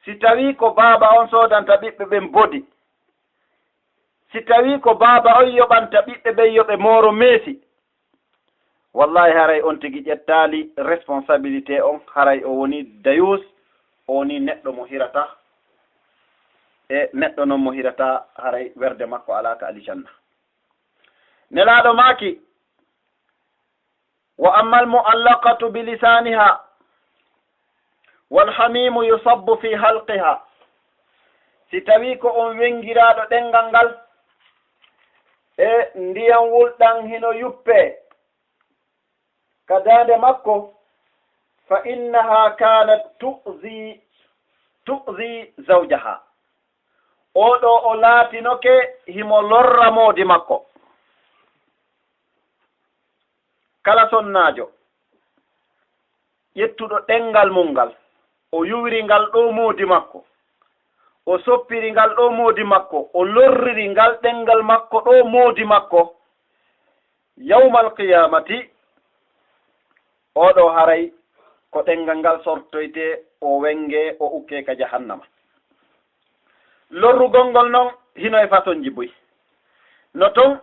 si tawii ko baaba on soodanta ɓiɓɓe ɓen bodi, si tawii ko baaba on yoɓanta ɓiɓɓe ɓen yo ɓe mooro meesi, wallahi haray on tigi ƴettaali responsabilité on, haray o wonii dayuus, o wonii neɗɗo mo hirataa, e neɗɗo non mo hirataa haray werde makko alaa ka alijanna. Nelaaɗo maaki, "Wa ammal mu'allaqatu bi lisaniha, wal hamimu yusabbu fi halqiha." Si tawii ko on wengiraaɗo ɗenngal ngal, e ndiyan wulɗan hino yuppee ka daande makko, "fa innaha kanat tu'zi, tu'zi zawjaha." Oo ɗoo o laatinoke himo lorra moodi makko. Kala sonnaajo ƴettuɗo ɗenngal mun ngal, o yuwiri ngal ɗoo moodi makko, o soppiri ngal ɗoo moodi makko, o lorriri ngal ɗenngal makko ɗoo moodi makko, yawmal qiyaamati, oo ɗoo haray ko ɗenngal ngal sortoytee, o wengee, o ukkee ka jahannama. Lorrugol ngol non hino e fasonji buy. No ton,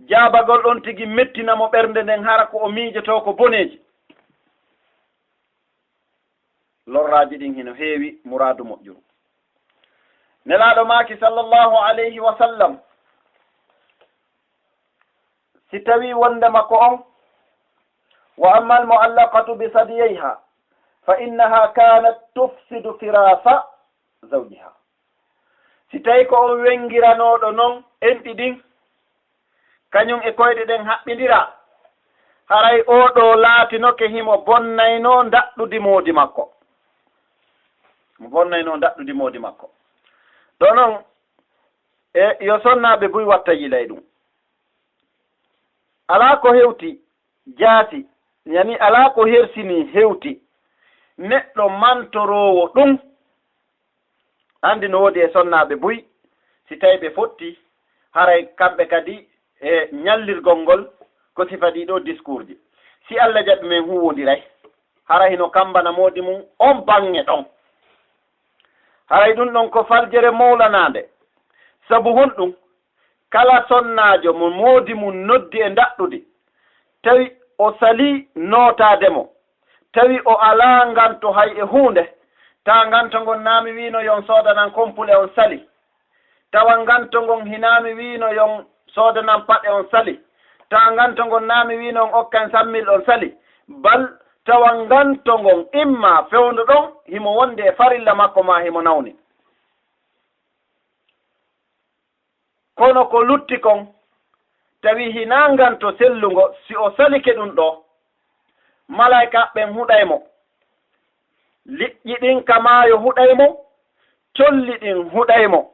jaabagol on tigi mettina mo ɓernde nden, hara ko o miijotoo ko boneeji. Lorraaji ɗin hino heewi, muraadu moƴƴuru. Nelaaɗo maaki, sallallahu alayhi wa sallam, si tawii wondema ko on, "Wa ammal mu'allaqatu bi sadiyayha, fa innaha kanat tufsidu firasa zawjiha." Si tawii ko on wengiranooɗo non enɗi ɗin, kañun e koyɗe ɗen haɓɓindira, haray oo ɗoo laatinoke himo bonnaynoo ndaɗɗudi moodi makko. Mo bonnaynoo ndaɗɗudi moodi makko. Ɗoo non, e yo sonnaaɓe buy watta yilay ɗun. Alaa ko hewti jaasi, yani alaa ko hersinii hewti neɗɗo mantoroowo ɗun. Anndi no woodi e sonnaaɓe buy, si tawii ɓe fotti, haray kamɓe kadi e ñallirgol ngol ko sifa ɗii ɗoo discours ji. Si Alla jaɓi men huuwondiray, hara hino kammbana moodi mun on baŋŋe ɗon. Haray ɗun ɗon ko faljere mawlanaande. Sabu honɗun? Kala sonnaajo mo moodi mun noddi e ndaɗɗudi, tawi o salii nootaade mo, tawi o alaa nganto hay e huunde, Taa nganto ngon naa mi wiino yo on soodanan kompule on sali. Tawa nganto ngon hinaa mi wiino yo on soodanan paɗe on sali. Taa nganto ngon naa mi wiino on okkan sammil on sali. Bal tawa nganto ngon imma fewndo ɗon himo wonde e farilla makko maa himo nawni. Kono ko lutti kon, tawi hinaa nganto sellungo, si o salike ɗun ɗoo, malaa'ika ɓen huɗay mo. Liƴƴi ɗin ka maayo huɗay mo, colli ɗin huɗay mo.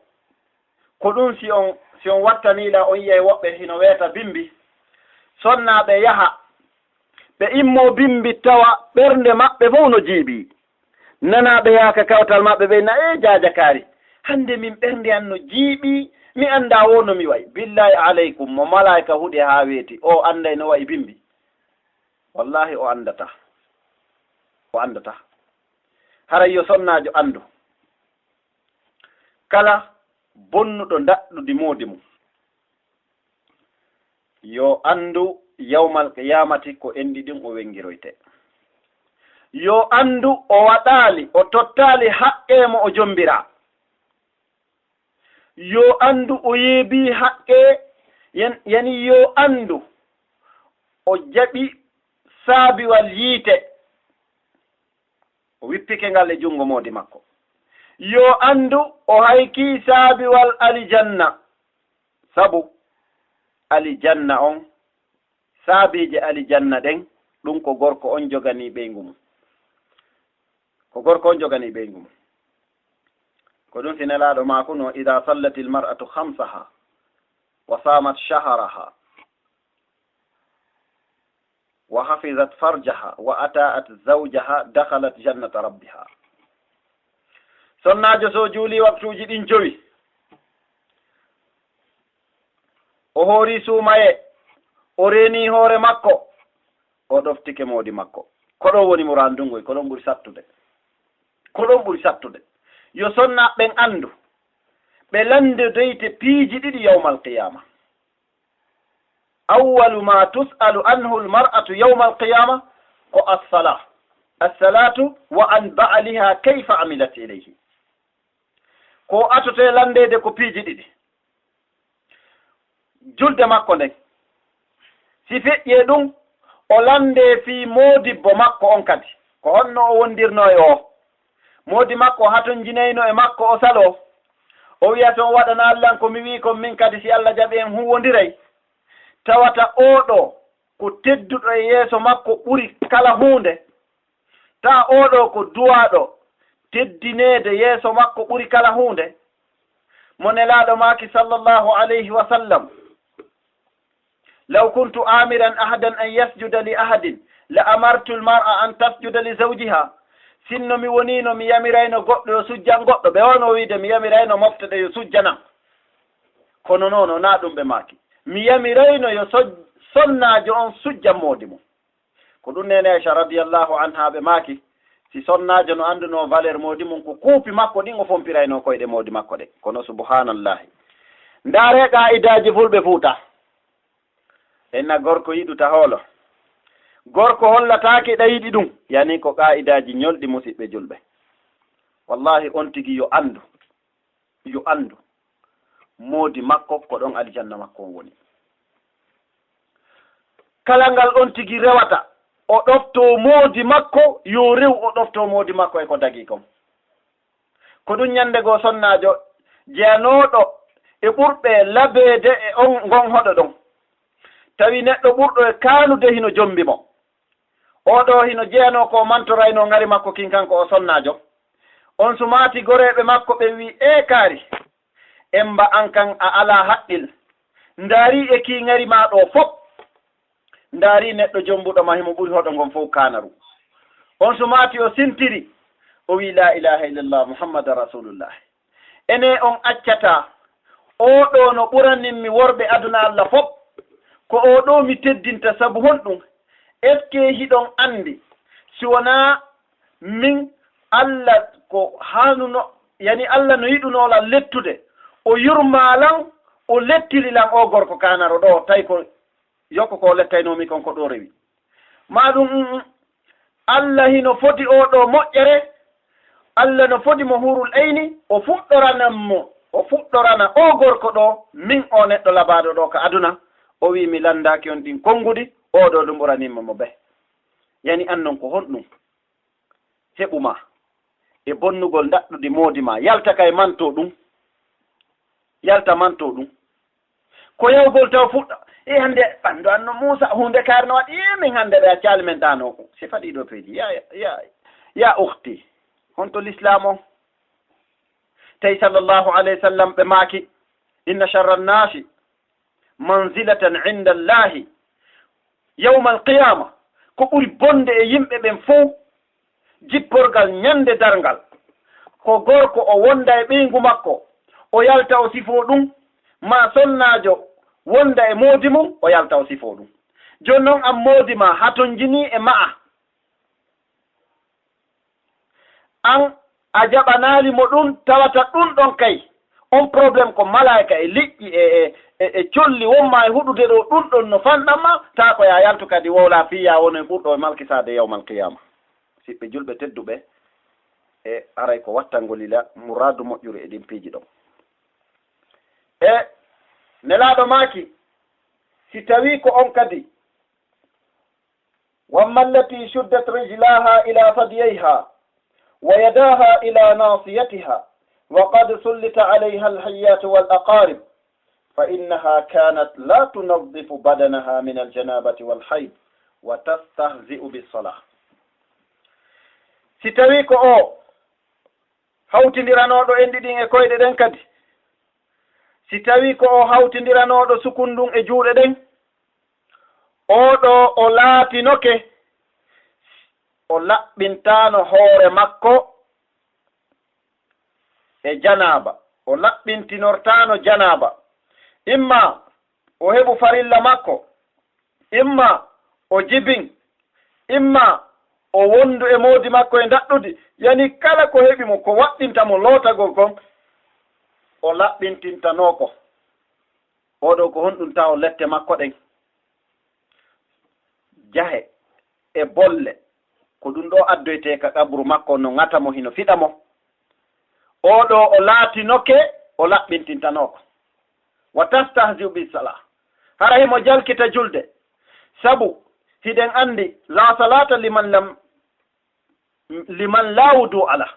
Ko ɗun si on, si on wattanii la, on yi'ay woɓɓe hino weeta bimbi. Sonnaaɓe yaha, ɓe immoo bimbi tawa ɓernde maɓɓe fow no jiiɓii. Nanaaɓe yaaka kawtal maɓɓe ɓen na, "Ee jaajakaari, hannde min ɓernde an no jiiɓii, mi anndaa wo no mi wa'i." Billaahi aleykum, mo malaa'ika huɗi haa weeti, o annday no wa'i bimbi? Wallaahi o anndataa. O anndataa. Haray yo sonnaajo anndu. Kala bonnuɗo ndaɗɗudi moodi mun, yo anndu yawmal qiyaamati ko enɗi ɗin o wenngiroyte. Yo anndu o waɗaali, o tottaali haqqee mo o jombiraa. Yo anndu o yeebii haqqee, yani, yani yo anndu o jaɓi saabiwal yiite. O wippike ngal e junngo moodi makko. Yo anndu o haykii saabiwal alijanna. Sabu alijanna on, saabiije alijanna ɗen, ɗun ko gorko on joganii ɓeyngu mun. Ko gorko on joganii ɓeyngu mun. Ko ɗun si Nelaaɗo maakunoo, "Idaa sallatil mar'atu khamsaha, wa saamat shahraha, wa hafizat farjaha, wa ata'at zawjaha, dakhalat jannata rabbiha." Sonnaajo so juulii waktuuji ɗin jowi, o hoorii suumayee, o reenii hoore makko, o ɗoftike moodi makko. Ko ɗon woni murandungoy, ko ɗon ɓuri sattude. Ko ɗon ɓuri sattude. Yo sonnaaɓe ɓen anndu, ɓe lanndodoyte piiji ɗiɗi yawmal qiyaama. Awwalu ma tus'alu anhu al-mar'atu yawmal qiyaama ko as-salaa. As-salaatu wa an ba'liha kayfa amilat ilayhi. Ko atotee lanndeede ko piiji ɗiɗi. Julde makko nden. Si feƴƴii e ɗun, o lanndee fii moodibbo makko on kadi. Ko honno o wondirnoo e oo? Moodi makko hatonjinayno e makko o saloo. O wi'a, "Si on waɗanaali lan ko mi wi'i kon, min kadi si Alla jaɓii en huuwondiray." Tawata oo ɗoo ko tedduɗo e yeeso makko ɓuri kala huunde. Taa oo ɗoo ko duwaaɗo teddineede yeeso makko ɓuri kala huunde. Mo Nelaaɗo maaki, sallallahu alayhi wa sallam, "Law kuntu aamiran ahadan an yasjuda li ahadin, la amartu al-mar'a an tasjuda li zawjiha." Sinno mi woniino mi yamirayno goɗɗo yo sujjan goɗɗo, ɓe wano wiide mi yamirayno mofte ɗe yo sujjanan. Kono non, wonaa ɗun ɓe maaki. Mi yamirayno yo soj-, sonnaajo on sujjan moodi mun. Ko ɗun neene Aisha radiyallahu anha ɓe maaki, si sonnaajo no anndunoo valeur moodi mun, ko kuupi makko ɗin o fompiraynoo koyɗe moodi makko ɗen. Kono subhanallahi. Ndaaree qaa'idaaji fulɓe Fuuta. Enna gorko yiɗu ta hoolo. Gorko hollataake ɗa yiɗi ɗun. Yani ko qaa'idaaji ñolɗi musiɓɓe julɓe. Wallahi on tigi yo anndu. Yo anndu, moodi makko ko ɗon aljanna makko on woni. Kala ngal on tigi rewata, o ɗoftoo moodi makko, yo rew o ɗoftoo moodi makko e ko dagii kon. Ko ɗun ñannde goo sonnaajo jeyanooɗo e ɓurɓe labeede e on, ngon hoɗo ɗon. Tawi neɗɗo ɓurɗo e kaanude hino jombi mo. Oo ɗoo hino jeyanoo ko o mantoraynoo ŋari makko kin kanko o sonnaajo. On sumaati goreeɓe makko ɓen wi'i, "Ee kaari, Emba an kan a alaa haqqil. Ndaarii e kii ŋari maa ɗoo fop. Ndaarii neɗɗo jombuɗo ma himo ɓuri hoɗo ngon fow kaanaru." On sumaati o sintiri, o wi'i, "Laa ilaaha illallah Muhammadan Rasuulullah." Enee on accataa oo ɗoo no ɓuranin mi worɓe aduna Alla fow? Ko oo ɗoo mi teddinta sabu honɗun? Est-ce que hiɗon anndi si wonaa min Alla ko haanuno, yani Alla no yiɗunoo lan lettude, o yurmaa lan, o lettiri lan oo gorko kaanaro ɗoo, tawi ko yo ko ko lettaynoo mi kon ko ɗoo rewi. Maa ɗun, mm, mm, Alla hino fodi oo ɗoo moƴƴere, Alla no fodi mo huurul ayni, o fuɗɗoranan mo, o fuɗɗorana oo gorko ɗoo, min oo neɗɗo labaaɗo ɗoo ka aduna. O wi'i, "Mi lanndaaki on ɗin konguɗi, oo ɗoo ɗun ɓuranii mo mo bee." Yani an non ko honɗun heɓu maa e bonnugol ndaɗɗudi moodi maa? Yalta kay mantoo ɗun. Yalta mantoo ɗun. Ko yawgol taw fuɗɗa. E hannde ɓanndu an no Muusa, huunde kaari no waɗi. E min hannde ɓe accaali men ɗaanoo ko. Si faɗi ɗoo peeji. Ya, ya, ya ukhti. Honto Lislaam on? Tawi sallallahu alayhi wa sallam ɓe maaki, "Inna sharra nnaasi manzilatan inda Allahi yawmal qiyaama." Ko ɓuri bonde e yimɓe ɓen fow, jipporgal ɲande darngal, ko gorko o wonda e ɓeyngu makko, o yalta o sifoo ɗun, maa sonnaajo wonda e moodi mun, o yalta o sifoo ɗun. Jooni non, an moodi maa hatonjinii e ma'a, an a jaɓanaali mo ɗun, tawata ɗun ɗon kay, on problème ko malaa'ika e liƴƴi e, e, e, e colli wonmaa e huɗude ɗoo, ɗun ɗon no fanɗan ma, taa ko yaa yaltu kadi wowlaa fii yaa wono e ɓurɗo e malkisaade yawmal qiyaama. Siɓɓe julɓe tedduɓe, e haray ko wattangol ila muraadu moƴƴuru e ɗin piiji ɗon. E Nelaaɗo maaki, si tawii ko on kadi, وأما التي شدت رجلاها إلى ثدييها ويداها إلى ناصيتها وقد سلط عليها الحيات والأقارب فإنها كانت لا تنظف بدنها من الجنابة والحيض وتستهزئ بالصلاة. Si tawii ko o hawtindiranooɗo enɗi ɗin e koyɗe ɗen kadi, si tawii ko o hawtindiranooɗo sukun ndun e juuɗe ɗen, oo ɗoo o laatinoke, o laɓɓintaano hoore makko e janaaba, o laɓɓintinortaano janaaba, imma o heɓu farilla makko, imma o jibin, imma o wondu e moodi makko e ndaɗɗudi, yani kala ko heɓi mo, ko waɗɗinta mo lootagol kon, o laɓɓintintanoo ko. Oo ɗoo ko honɗun taw lette makko ɗen? Jahe e bolle, ko ɗun ɗoo addoytee ka qabru makko, no ŋata mo, hino fiɗa mo. Oo ɗoo o laatinoke, o laɓɓintintanoo ko. Wa tastahzi'u bis salah. Hara himo jalkita julde. Sabu hiɗen anndi, la salata liman lam, liman la wudu'a lah.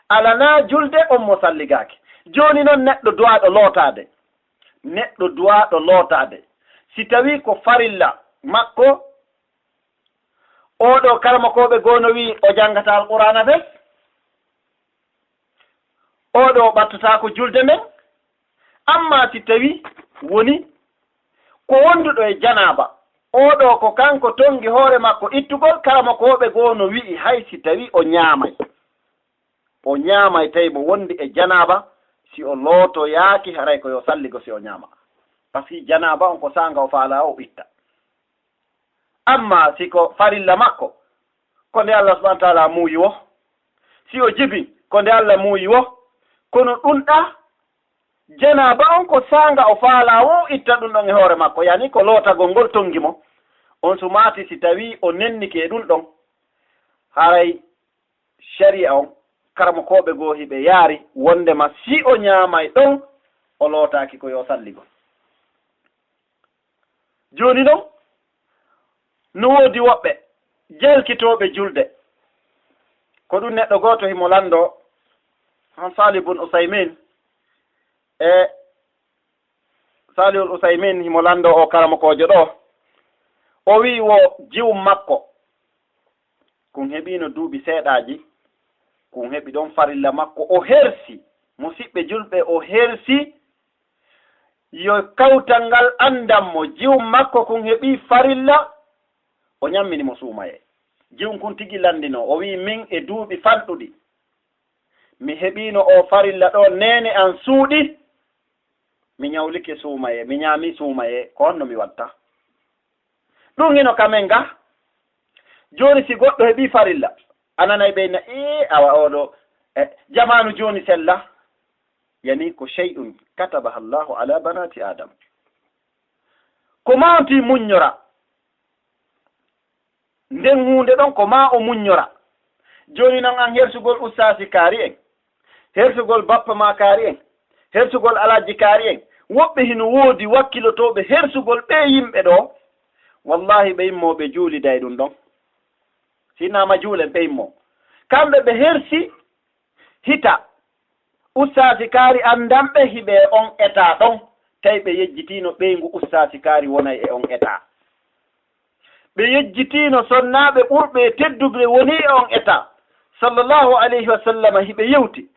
Alanaa julde on mo salligaaki. Jooni non neɗɗo duwaaɗo lootaade. Neɗɗo duwaaɗo lootaade. Si tawii ko farilla makko, oo ɗoo karamokooɓe goo no wi'i o janngataa Alqur'aana fes. Oo ɗoo ɓattotaako julde nden. Ammaa si tawii woni ko wonduɗo e janaaba, oo ɗoo ko kanko tongi hoore makko ittugol, karamokooɓe goo no wi'i hay si tawii o ɲaamay. O ɲaamay tawi mo wondi e janaaba, si o lootoyaaki haray ko yo salligo si o ɲaama. Parce que janaaba on ko saanga o faalaa o itta. Ammaa si ko farilla makko, ko nde Allah subhanahu wa ta'ala muuyi wo. Si o jibi, ko nde Allah muuyi wo. Kono ɗun ɗaa, janaaba on ko saanga o faalaa wo itta ɗun ɗon e hoore makko, yani ko lootagol ngol tongi mo. On sumaati si tawii o nennike e ɗun ɗon, haray shari'a on, karamokooɓe goo hiɓe yaari wondema si o ɲaamay ɗon, o lootaaki ko yo salligo. Jooni non, no woodi woɓɓe jalkitooɓe julde. Ko ɗun neɗɗo gooto himo lanndoo, han Saalih bun Usaymin, e Saalihul Usaymin himo lanndoo oo karamokoojo ɗoo. O wi'i wo jiwum makko, kun heɓiino duuɓi seeɗaaji, kun heɓi ɗon farilla makko. O hersi, musiɓɓe julɓe, o hersi yo kawtal ngal anndan mo, jiwum makko kun heɓii farilla, o ɲammini mo suumayee. Jiwum kun tigi lanndinoo, o wi'i, "Min e duuɓi fanɗuɗi, mi heɓiino oo farilla ɗoo, neene an suuɗi, mi ɲawlike suumayee, mi ɲaami suumayee, ko honno mi watta?" Ɗun hino ka men ga. Jooni si goɗɗo heɓii farilla, a nanay ɓe na, "Ee, awa oo ɗoo, e, jamaanu jooni sella." Yani ko shay'un katabaha Allahu ala banati Adam. Ko maa on tii muɲɲora. Nden huunde ɗon ko maa o muɲɲora. Jooni non an hersugol ustaasi kaari en, hersugol bappa maa kaari en, hersugol alhaji kaari en, woɓɓe hino woodi wakkilotooɓe hersugol ɓee yimɓe ɗoo, wallaahi ɓe immoo ɓe juuliday ɗun ɗon. Si hinaa ma juulen ɓe immoo. Kamɓe ɓe hersi hita ustaasi kaari anndanɓe hiɓe e on état ɗon, tawi ɓe yejjitiino ɓeyngu ustaasi kaari wonay e on état. Ɓe yejjitiino sonnaaɓe ɓurɓe e teddugre woni e on état. Sallallahu alayhi wa sallam hiɓe yewti.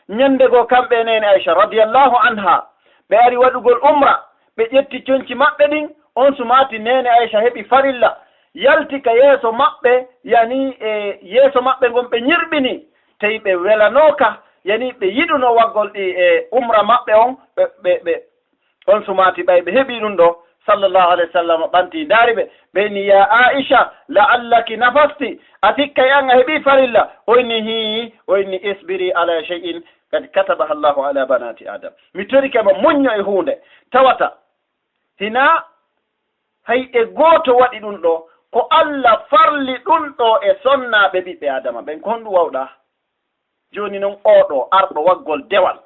Ñande goo kamɓe e neene Aysa radiyallahu anha, ɓe ari waɗugol umra, ɓe ƴetti conci maɓɓe ɗin, on sumaati neene Aysa heɓi farilla, yalti ka yeeso maɓɓe, yani e yeeso maɓɓe ngon ɓe ñirɓini, tawi ɓe welanooka, yani ɓe yiɗuno waggol ɗi e umra maɓɓe on, ɓe, ɓe, ɓe, on sumaati ɓay ɓe heɓii ɗun ɗoo, sallallahu alayhi wa sallam ɓanti ndaari ɓe, ɓe inni, "Ya Aisha, la'allaki nafasti, a sikkay an a heɓii farilla?" O inni, "Hii." O inni, "Isbiri ala shay'in qad katabaha Allahu ala banati Adam." Mi torike ma muñño e huunde, tawata hinaa hay e gooto waɗi ɗun ɗoo, ko Alla farli ɗun ɗoo e sonnaaɓe ɓiɓɓe Aadama ɓen. Ko honɗun wawɗaa? Jooni non, oo ɗoo arɗo waggol dewal,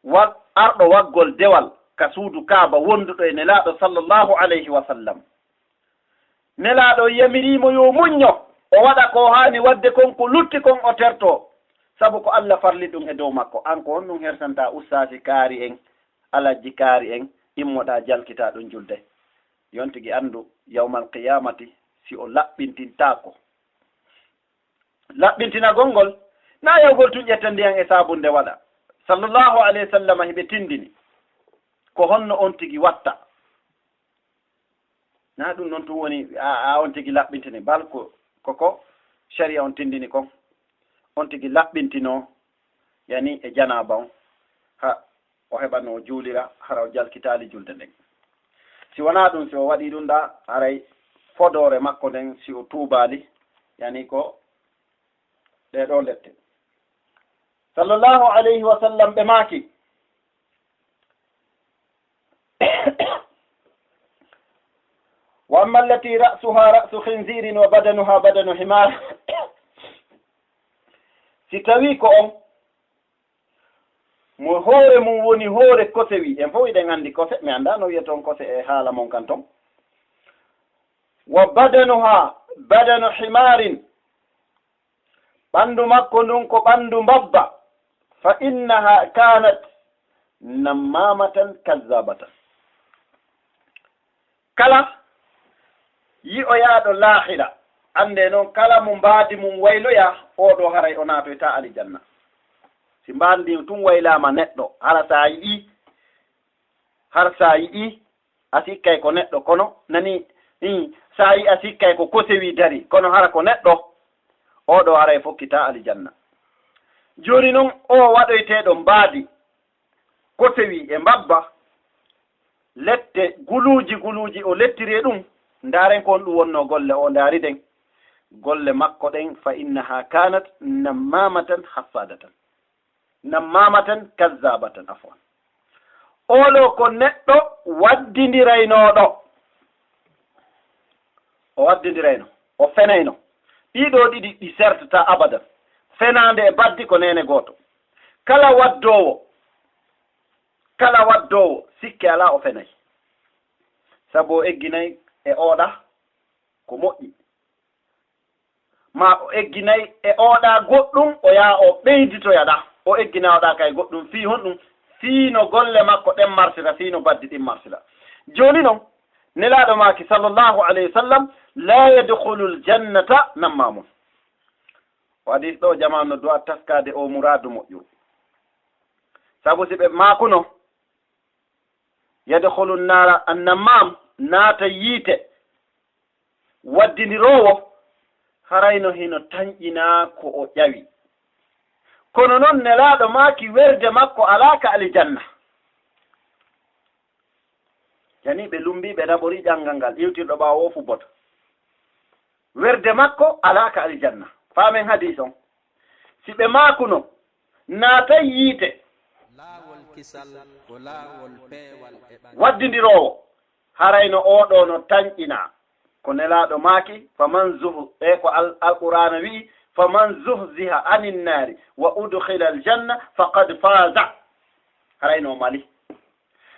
wa-, arɗo waggol dewal ka suudu Kaaba wonduɗo e Nelaaɗo sallallahu alayhi wa sallam. Nelaaɗo yamirii mo yo muñño, o waɗa ko haani waɗde kon, ko lutti kon o tertoo, sabu ko Alla farli ɗun e dow makko. An ko honɗun hersantaa ustaasi kaari en, alajji kaari en, immoɗaa jalkitaa ɗun julde? Yo on tigi anndu, yawmal qiyaamati, si o laɓɓintintaako, laɓɓintinagol ngol, naa yahugol tun ƴetta ndiyan e saabunde waɗa. Sallallahu alayhi wa sallam hiɓe tindini. Ko honno on tigi watta? Naa ɗun non tun woni a, a on tigi laɓɓintini, bal ko, ko, ko shari'a on tindini kon. On tigi laɓɓintinoo, yani e janaaba on, ha o heɓa no o juulira, hara o jalkitaali julde nden. Si wanaa ɗun, si o waɗii ɗun ɗaa, haray fodoore makko nden, si o tuubaali, yani ko ɗee ɗoo lette. Sallallahu alayhi wa sallam ɓe maaki, "Wa amma allati ra'suha ra'su khinzirin wa badanuha badanu himar." Si tawii ko on mo hoore mun woni hoore kosewi, en fow hiɗen anndi kose, mi anndaa no wi'eton kose e haala mon kan ton. "Wa badanuha badanu himarin." Ɓandu makko ndun ko ɓandu mbabba. "Fa innaha kanat nammamatan kazzabatan." Kala yi'oyaaɗo laahira, anndee non kala mo mbaadi mun wayloyaa, oo ɗoo haray o naatoytaa alijanna. Si mbaadi ndin tun waylaama neɗɗo, hara si a yi'ii, hara si a yi'ii, a sikkay ko neɗɗo, kono nani, ii, si a yi'ii a sikkay ko kosewi darii, kono hara ko neɗɗo, oo ɗoo haray fokkitaa alijanna. Jooni non, oo waɗoyteeɗo mbaadi, kosewi e mbabba, lette guluuji guluuji o lettiri e ɗun, ndaaren ko honɗun wonnoo golle oo, ndaariden golle makko ɗen, "Fa innaha kanat nammamatan hassadatan." Nammamatan kazzabatan, afwan. Oo ɗoo ko neɗɗo waddindiraynooɗo. O waddindirayno, o fenayno. Ɗii ɗoo ɗiɗi ɗi sertataa abadan. Fenaande e baddi ko neene gooto. Kala waddoowo, kala waddoowo, sikke alaa o fenay. Sabu o egginay e oo ɗaa ko moƴƴi. Maa o egginay e oo ɗaa goɗɗun, o yaha o ɓeyditoya ɗaa. O egginay oo ɗaa kay goɗɗun fii honɗun? Fii no golle makko ɗen marsira, fii no baddi ɗin marsira. Jooni non, Nelaaɗo maaki, sallallahu alayhi wa sallam, "La yadkhulul jannata nammamun." O hadis ɗoo, jamaa no du'a taskaade oo muraadu moƴƴuru. Sabu si ɓe maakuno, "Yadkhulun naara an nammam", naata yiite, waddindiroowo, harayno hino tanƴinaa ko o ƴawi. Kono non, Nelaaɗo maaki, werde makko alaa ka alijanna. Yani ɓe lumbii, ɓe naɓorii ƴanngal ngal, iwtirɗo ɓaawo o fu bota. Werde makko alaa ka alijanna. Faamen hadiis on. Si ɓe maakuno, naatay yiite. Laawol kisal ko laawol peewal e ɓangal. Waddindiroowo, harayno oo ɗoo no tanƴinaa. Ko Nelaaɗo maaki, "Faman zuh-," e ko Al-, Alqur'aana wi'i, "Faman zuhziha anin naari wa udkhila aljanna faqad faaza." Haray no mali.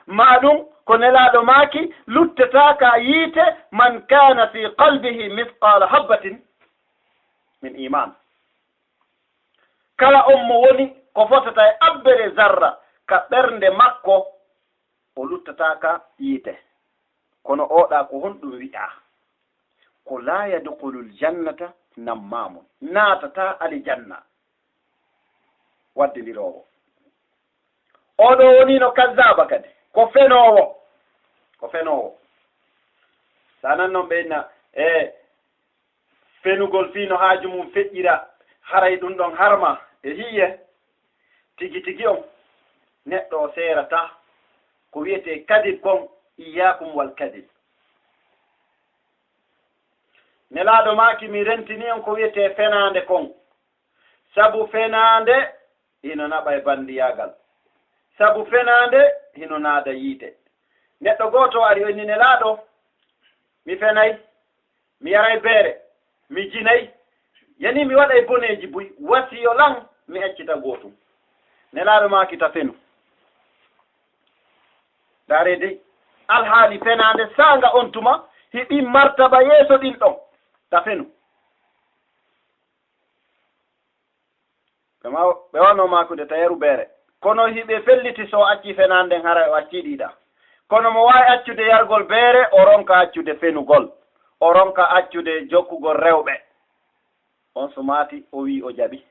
Maa ɗum, ko Nelaaɗo maaki, "Luttataa ka yiite man kaana fi qalbihi mithqaala habbatin min iimaan." Kala on mo woni ko fotata e abbere zarra ka ɓernde makko, o luttataa ka yiite. Kono oɗa ko honɗum wi'aa? Ko laa yadkhulul jannata nammaamun. Naatataa alijanna waddindiroowo. Oɗo woni no kazzaaba kadi. Ko fenoowo. Ko fenoowo. Sa nan non ɓe inna, e, fenugol fii no haaju mum feƴƴira, haray ɗum ɗon harma e hiye. Tigi tigi on, neɗɗo o seerataa ko wi'etee kadib kon, iyyaakum wal kadib. Nelaaɗo maaki, mi rentini on ko wi'etee fenaande kon. Sabu fenaande hino naɓa e bandiyaagal. Sabu fenaande hino naada yiite. Neɗɗo gooto ari o inni, "Nelaaɗo, mi fenay, mi yaray beere, mi jinay, yani mi waɗay boneeji buy, wasiyo lan mi accita gootum." Nelaaɗo maaki, "Ta fenu." Ndaaree dey, alhaali fenaande saanga on tuma, hiɓi martaba yeeso ɗin ɗon. Ta fenu. Ɓe ma-, ɓe wano maakude ta yaru beere. Kono hiɓe felliti so o accii fenaande nden, haray o accii ɗiɗa. Kono mo waawi accude yargol beere, o ronka accude fenugol. O ronka accude jokkugol rewɓe. On so maati, o wi'i o jaɓi.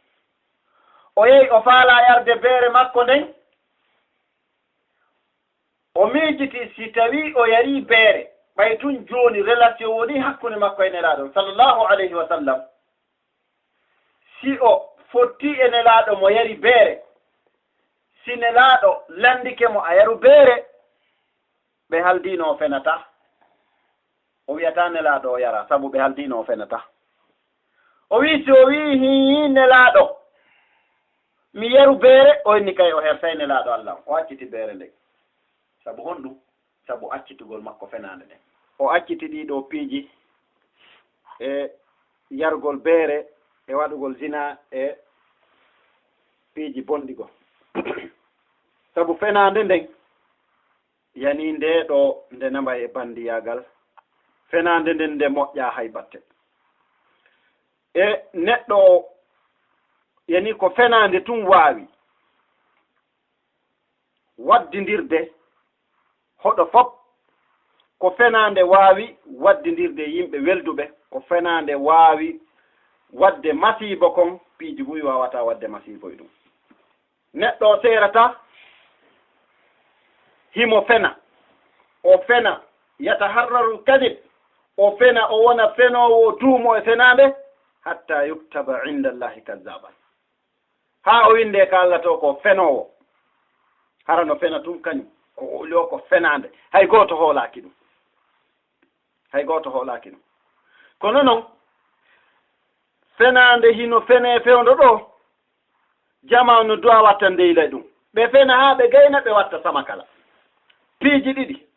O yehi, o faalaa yarde beere makko nden. O miijiti si tawii o yarii beere, ɓay tun jooni relation wonii hakkunde makko e Nelaaɗo, sallallahu alayhi wa sallam. Si o fottii e Nelaaɗo mo yari beere, si Nelaaɗo landike mo a yaru beere, ɓe haldiino o fenataa. O wi'ataa Nelaaɗo o yara, sabu ɓe haldiino o fenataa. O wi'i, si o wi'i, "Hii, Nelaaɗo, mi yaru beere," o inni kay o hertay Nelaaɗo Alla on. O acciti beere nden. Sabu honɗum? Sabu accitugol makko fenaande nden. O acciti ɗii ɗoo piiji e yargol beere e waɗugol zina e piiji bonɗi goo. Sabu fenaande nden, yani ndee ɗoo nde nambay e bandiyaagal, fenaande nden nde moƴƴaa hay batte. E neɗɗo o, yani ko fenaande tun waawi waddindirde hoɗo fop, ko fenaande waawi waddindirde yimɓe welduɓe, ko fenaande waawi waɗde masiibo kon, piiji buy waawataa waɗde masiibo e ɗum. Neɗɗo o seerataa, himo fena, o fena, yataharrarul kadib, o fena, o wona fenoowo, o duumo e fenaande, hatta yuktaba inda Allahi kazzaban. Haa o winndee ka Alla to ko fenoowo. Hara no fena tun kañum, ko o woni o ko fenaande. Hay gooto hoolaaki ɗum. Hay gooto hoolaaki ɗum. Kono non, fenaande hino fenee fewndo ɗoo, jamaa no duwaa watta ndeyla ɗum. Ɓe fena haa ɓe gayna, ɓe watta samakala. Piiji ɗiɗi,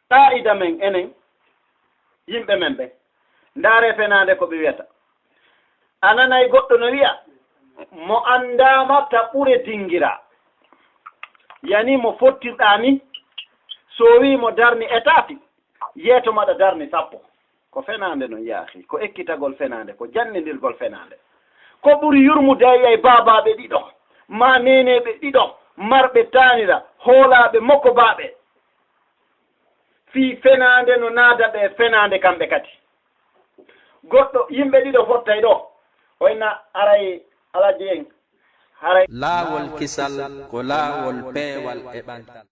qaa'ida men enen, yimɓe men ɓen. Ndaaree fenaande ko ɓe wi'ata. A nanay goɗɗo no wi'a, "Mo anndaama ta ɓure dingiraa." Yani mo fottirɗaa ni, so o wi'i mo darni etaati, yeeto maɗa darni sappo. Ko fenaande non, yaa akhi, ko ekkitagol fenaande, ko jannindirgol fenaande. Ko ɓuri yurmude ay, ay baabaaɓe ɗiɗo, maa neeneeɓe ɗiɗo, marɓe taanira, hoolaaɓe mokobaaɓe. Fii fenaande no naada ɓe fenaande kamɓe kadi. Goɗɗo, yimɓe ɗiɗo fottay ɗoo, o inna aray Alhaji en, haray. Laawol kisal ko laawol peewal e ɓantal.